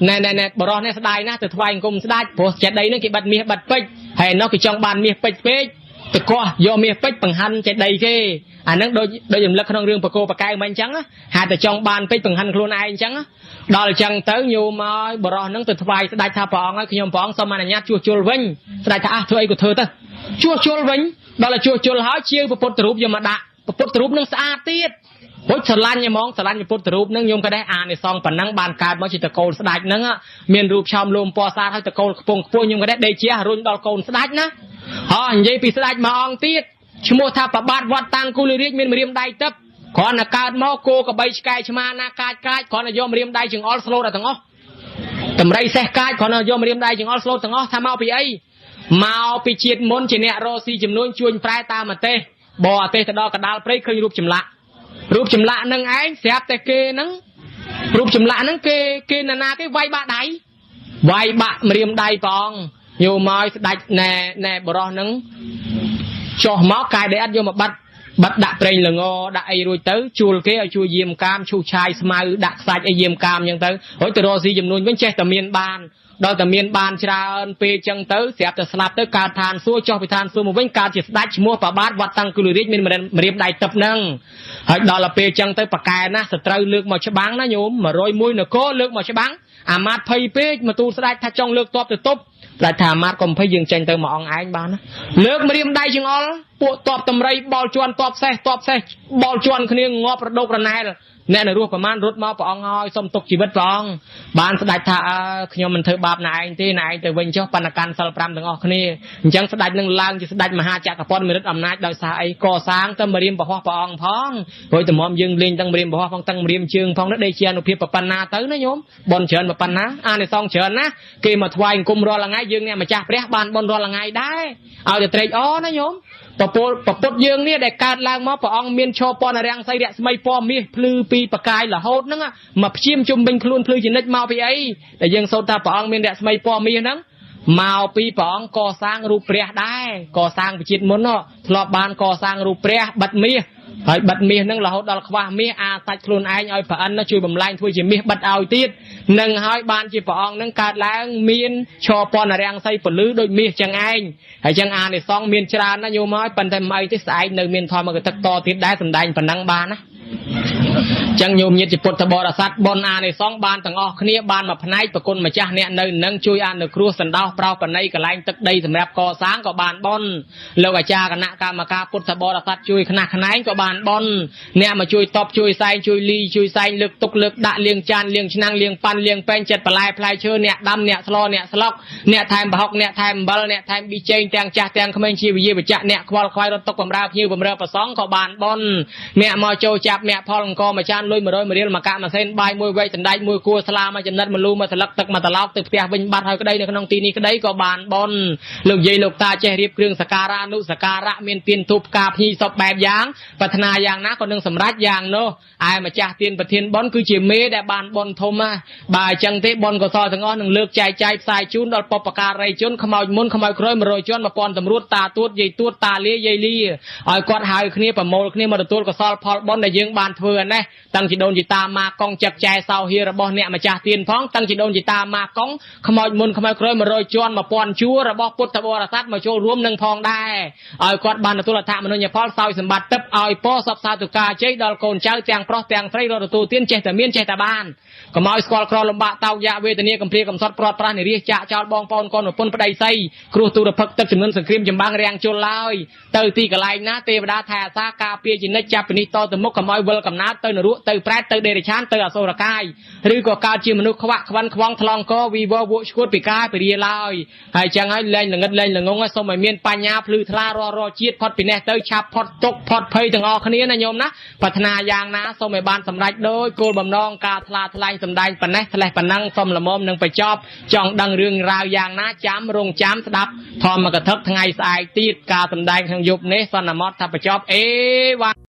់ណែណែណែបរោះនេះស្ដាយណាស់ទៅថ្វាយអង្គមស្ដេចព្រោះចេតីនឹងគេបិទមាសបិទពេជ្រហើយនោះគេចង់បានមាសពេជ្រពេកទៅកោះយកមាសពេជ្របង្ហាន់ចេតីគេអាហ្នឹងដូចរំលឹកក្នុងរឿងបកោបកែវមិនអញ្ចឹងហេតុតែចង់បានពេជ្របង្ហាន់ខ្លួនឯងអញ្ចឹងដល់អញ្ចឹងទៅញោមឲ្យបរោះហ្នឹងទៅថ្វាយស្ដេចថាព្រះអង្គឲ្យខ្ញុំព្រះអង្គសូមអនុញ្ញាតជួសជុលវិញស្ដេចថាអះធ្វើអីក៏ធ្វើទៅជួសជុលវិញដល់តែជួសជុលហើយជាវពុទ្ធរូបយកមកដាក់ពុទ្ធរូបនឹងស្អាតទៀតរួចស្រឡាញ់ហ្មងស្រឡាញ់ពុទ្ធរូបនឹងញោមក៏ដែរអានិសង្សប៉ុណ្ណឹងបានកើតមកជាតកូលស្ដេចហ្នឹងមានរូបឆោមលោមពណ៌ស្អាតហើយតកូលខ្ពង់ខ្ពស់ញោមក៏ដែរដេកជះរុញដល់កូនស្ដេចណាហោះនិយាយពីស្ដេចមួយអង្គទៀតឈ្មោះថាប្របាទវត្តតាំងគូលរាជមានម្រាមដៃទឹកគ្រាន់តែកើតមកគោកបីឆ្កែឆ្មាណាកាចកាចគ្រាន់តែយកម្រាមដៃចង្អុលស្លូតដល់ទាំងអស់តម្រៃសេះកាចគ្រាន់តែយកម្រាមដៃចង្អុលស្លូតទាំងអស់ថាមកពីអីមកពីជាតិមុនជាអ្នករកស៊ីចំនួនជួញប្រែតាមប្រទេសបរទេសទៅដល់កដាលព្រៃឃើញរូបចម្លាក់រូបចម្លាក់នឹងឯងស្រាប់តែគេហ្នឹងរូបចម្លាក់ហ្នឹងគេណានាគេវាយបាក់ដៃវាយបាក់ម្រាមដៃព្រះអង្គយកមកស្ដេចណែណែបរោះហ្នឹងចុះមកកាយដីអត់យកមកបាត់បាត់ដាក់ប្រេងល្ងដាក់អីរួចទៅជួលគេឲ្យជួយយាមកាមឈូសឆាយស្មៅដាក់ខ្សាច់អីយាមកាមអញ្ចឹងទៅរួចទៅរកស៊ីចំនួនវិញចេះតែមានបានដល់តែមានបានច្រើនពេលអញ្ចឹងទៅស្រាប់តែស្លាប់ទៅកើតឋានសួគ៌ចុះពីឋានសួគ៌មកវិញកើតជាស្ដេចឈ្មោះប្របាទវត្តតាំងគូលរាជមានម្រាមដៃទឹកហ្នឹងហើយដល់ទៅពេលអញ្ចឹងទៅប្រកែណាស់សត្រូវលើកមកច្បាំងណាញោម101នគរលើកមកច្បាំងអាមាត្យភ័យពេកមកទូលស្ដេចថាចង់លើកតបទៅទប់ស្ដេចថាអាមាត្យកុំភ័យយើងចេញទៅមួយអង្គឯងបានណាលើកម្រាមដៃចង្អុលពួកតបតម្រៃបោលជន់តបសេះតបសេះបោលជន់គ្នាងាប់រដូករណែលអ្នកនៅរស់ប្រមាណរត់មកព្រះអង្គហើយសុំទុកជីវិតព្រះអង្គបានស្ដេចថាអើខ្ញុំមិនធ្វើបាបណែឯងទេណែឯងទៅវិញចុះបណ្ណកាន់សិល5ទាំងអស់គ្នាអញ្ចឹងស្ដេចនឹងឡើងជាស្ដេចមហាចក្រពត្តិមានឫទ្ធិអំណាចដោយសារអីកសាងទៅម្រាមប្រហោះព្រះអង្គផងព្រោះតម្រាំយើងលេងទាំងម្រាមប្រហោះផងទាំងម្រាមជើងផងនេះដេកជាអនុភាពប៉ុណ្ណាទៅណាញោមបុណ្យច្រើនប៉ុណ្ណាអានិសង្សច្រើនណាគេមកថ្វាយអង្គមរាល់ថ្ងៃយើងអ្នកម្ចាស់ព្រះបានបុណ្យរាល់ថ្ងៃដែរឲ្យតែត្រេកអរណាញោមពពុទ្ធយើងនេះដែលកើតឡើងមកព្រះអង្គមានឈរពណ៌រាំងសីរស្មីពណ៌មាសភ្លឺពីបកាយរហូតហ្នឹងមកព្យាមជុំវិញខ្លួនភ្លឺជានិច្ចមកពីអីដែលយើងសូត្រថាព្រះអង្គមានរស្មីពណ៌មាសហ្នឹងមកពីព្រះអង្គកសាងរូបព្រះដែរកសាងវិជាតិមុនធ្លាប់បានកសាងរូបព្រះបិទមាសហើយបិទមាសហ្នឹងរហូតដល់ខ្វះមាសអាសាច់ខ្លួនឯងឲ្យព្រះអិនជួយបំលែងធ្វើជាមាសបិទឲ្យទៀតនឹងហើយបានជាព្រះអង្គហ្នឹងកើតឡើងមានឈរពណ៌រាំងសីពលឺដូចមាសចឹងឯងហើយចឹងអានិសង្សមានច្រើនណាស់ញោមហើយប៉ុន្តែមិនអីទេស្អែកនៅមានធម៌កទឹកតទៀតដែរសំដែងប៉ុណ្ណឹងបានណាចឹងញោមញាតិជាពុទ្ធបរិស័ទបុណ្យអានិសង្សបានទាំងអស់គ្នាបានមួយផ្នែកប្រគុណម្ចាស់អ្នកនៅនឹងជួយអនុគ្រោះសន្តោសប្រោសបណីកន្លែងទឹកដីសម្រាប់កសាងក៏បានបុណ្យលោកអាចារ្យគណៈកម្មការពុទ្ធបរិស័ទជួយខ្នះខ្នែងក៏បានបុណ្យអ្នកមកជួយតបជួយសែងជួយលីជួយសែងលើកទុកលើកដាក់លាងចានលាងឆ្នាំងលាងប៉ាន់លាងពែងចិត្តបន្លែផ្លែឈើអ្នកដាំអ្នកស្លអ្នកស្លុកអ្នកថែមប្រហុកអ្នកថែមអំបិលអ្នកថែមប៊ីចេងទាំងចាស់ទាំងក្មេងជាវិយាវចៈអ្នកខ្វល់ខ្វាយរត់ទុកបំរើភ្ញៀវបំរើប្រសងក៏បានបុណ្យអ្នកមកចូលចាប់អ្នកផលអង្គមួយចានលុយ100រៀលមកកាក់មួយសេនបាយមួយវែកសណ្ដែកមួយគួរស្លាមួយចំណិតមួយលូមួយស្លឹកទឹកមួយត្រឡោកទៅផ្ទះវិញបាត់ហើយក្តីនៅក្នុងទីនេះក្តីក៏បានបុណ្យលោកយាយលោកតាចេះរៀបគ្រឿងសក្ការៈអនុសក្ការៈមានទានធូបផ្កាភ្ញីសពបែបយ៉ាងប្រាថ្នាយ៉ាងណាក៏នឹងសម្រេចយ៉ាងនោះឯម្ចាស់ទានប្រធានបុណ្យគឺជាមេដែលបានបុណ្យធំណាបើអញ្ចឹងទេបុណ្យកុសលទាំងអស់នឹងលើកចែកចាយផ្សាយជូនដល់បុព្វការីជនខ្មោចមុនខ្មោចក្រោយ100ជន1000តម្រួតតាទួតយាយទួតតាលាយាយលាឲ្យគាត់ហៅគ្នាប្រមូលគ្នាមកទទួលកុសលផលបុណ្យដែលយើងបានធ្វើអានេះតាំងជីដូនជីតាម៉ាកុងចឹកចែសោហៀរបស់អ្នកម្ចាស់ទានផងតាំងជីដូនជីតាម៉ាកុងខ្មោចមុនខ្មោចក្រោយ100ជាន់1000ជួររបស់ពុទ្ធបរិស័ទមកចូលរួមនឹងផងដែរឲ្យគាត់បានទទួលអត្ថមនុញ្ញផលសោយសម្បត្តិទឹកឲ្យពរសពសាទុកាជ័យដល់កូនចៅទាំងប្រុសទាំងស្រីរត់ទទួលទានចេះតែមានចេះតែបានកុំឲ្យស្គាល់ក្រលំបាកតោកយ៉ាវេទនាកំព្រាកំសត់ព្រាត់ប្រាសនិរាសចាក់ចោលបងប្អូនកូនប្រពន្ធប្តីសីគ្រោះទូរភឹកទឹកចំនួនសង្គ្រាមចម្បាំងរាំងជលឡើយទៅទីកន្លែងណាទេវតាថែអាសាការពារជានិច្ចចាប់ពីនេះតទៅមុខកុំឲ្យ ឲ្យវិលកំណើតទៅនរកទៅប្រែតទៅដេរឆានទៅអសុរកាយឬក៏កើតជាមនុស្សខ្វាក់ខ្វិនខ្វងថ្លង់កវីវវក់ឈួតពីកាយពីរាឡើយហើយចឹងហើយលែងល្ងិតលែងល្ងងហើយសូមឲ្យមានបញ្ញាភ្លឺថ្លារាល់រជាតិផុតពីនេះទៅឆាប់ផុតទុកផុតភ័យទាំងអស់គ្នាណាញោមណាប្រាថ្នាយ៉ាងណាសូមឲ្យបានសម្រេចដោយគោលបំណងការថ្លាថ្លែងសម្ដែងប៉ុណ្ណេះថ្លេះប៉ុណ្ណឹងសូមល្មមនឹងបញ្ចប់ចង់ដឹងរឿងរ៉ាវយ៉ាងណាចាំរងចាំស្ដាប់ធម្មកថាថ្ងៃស្អែកទៀតការសម្ដែងក្នុងយប់នេះសន្មតថាបញ្ចប់អេវ៉ា។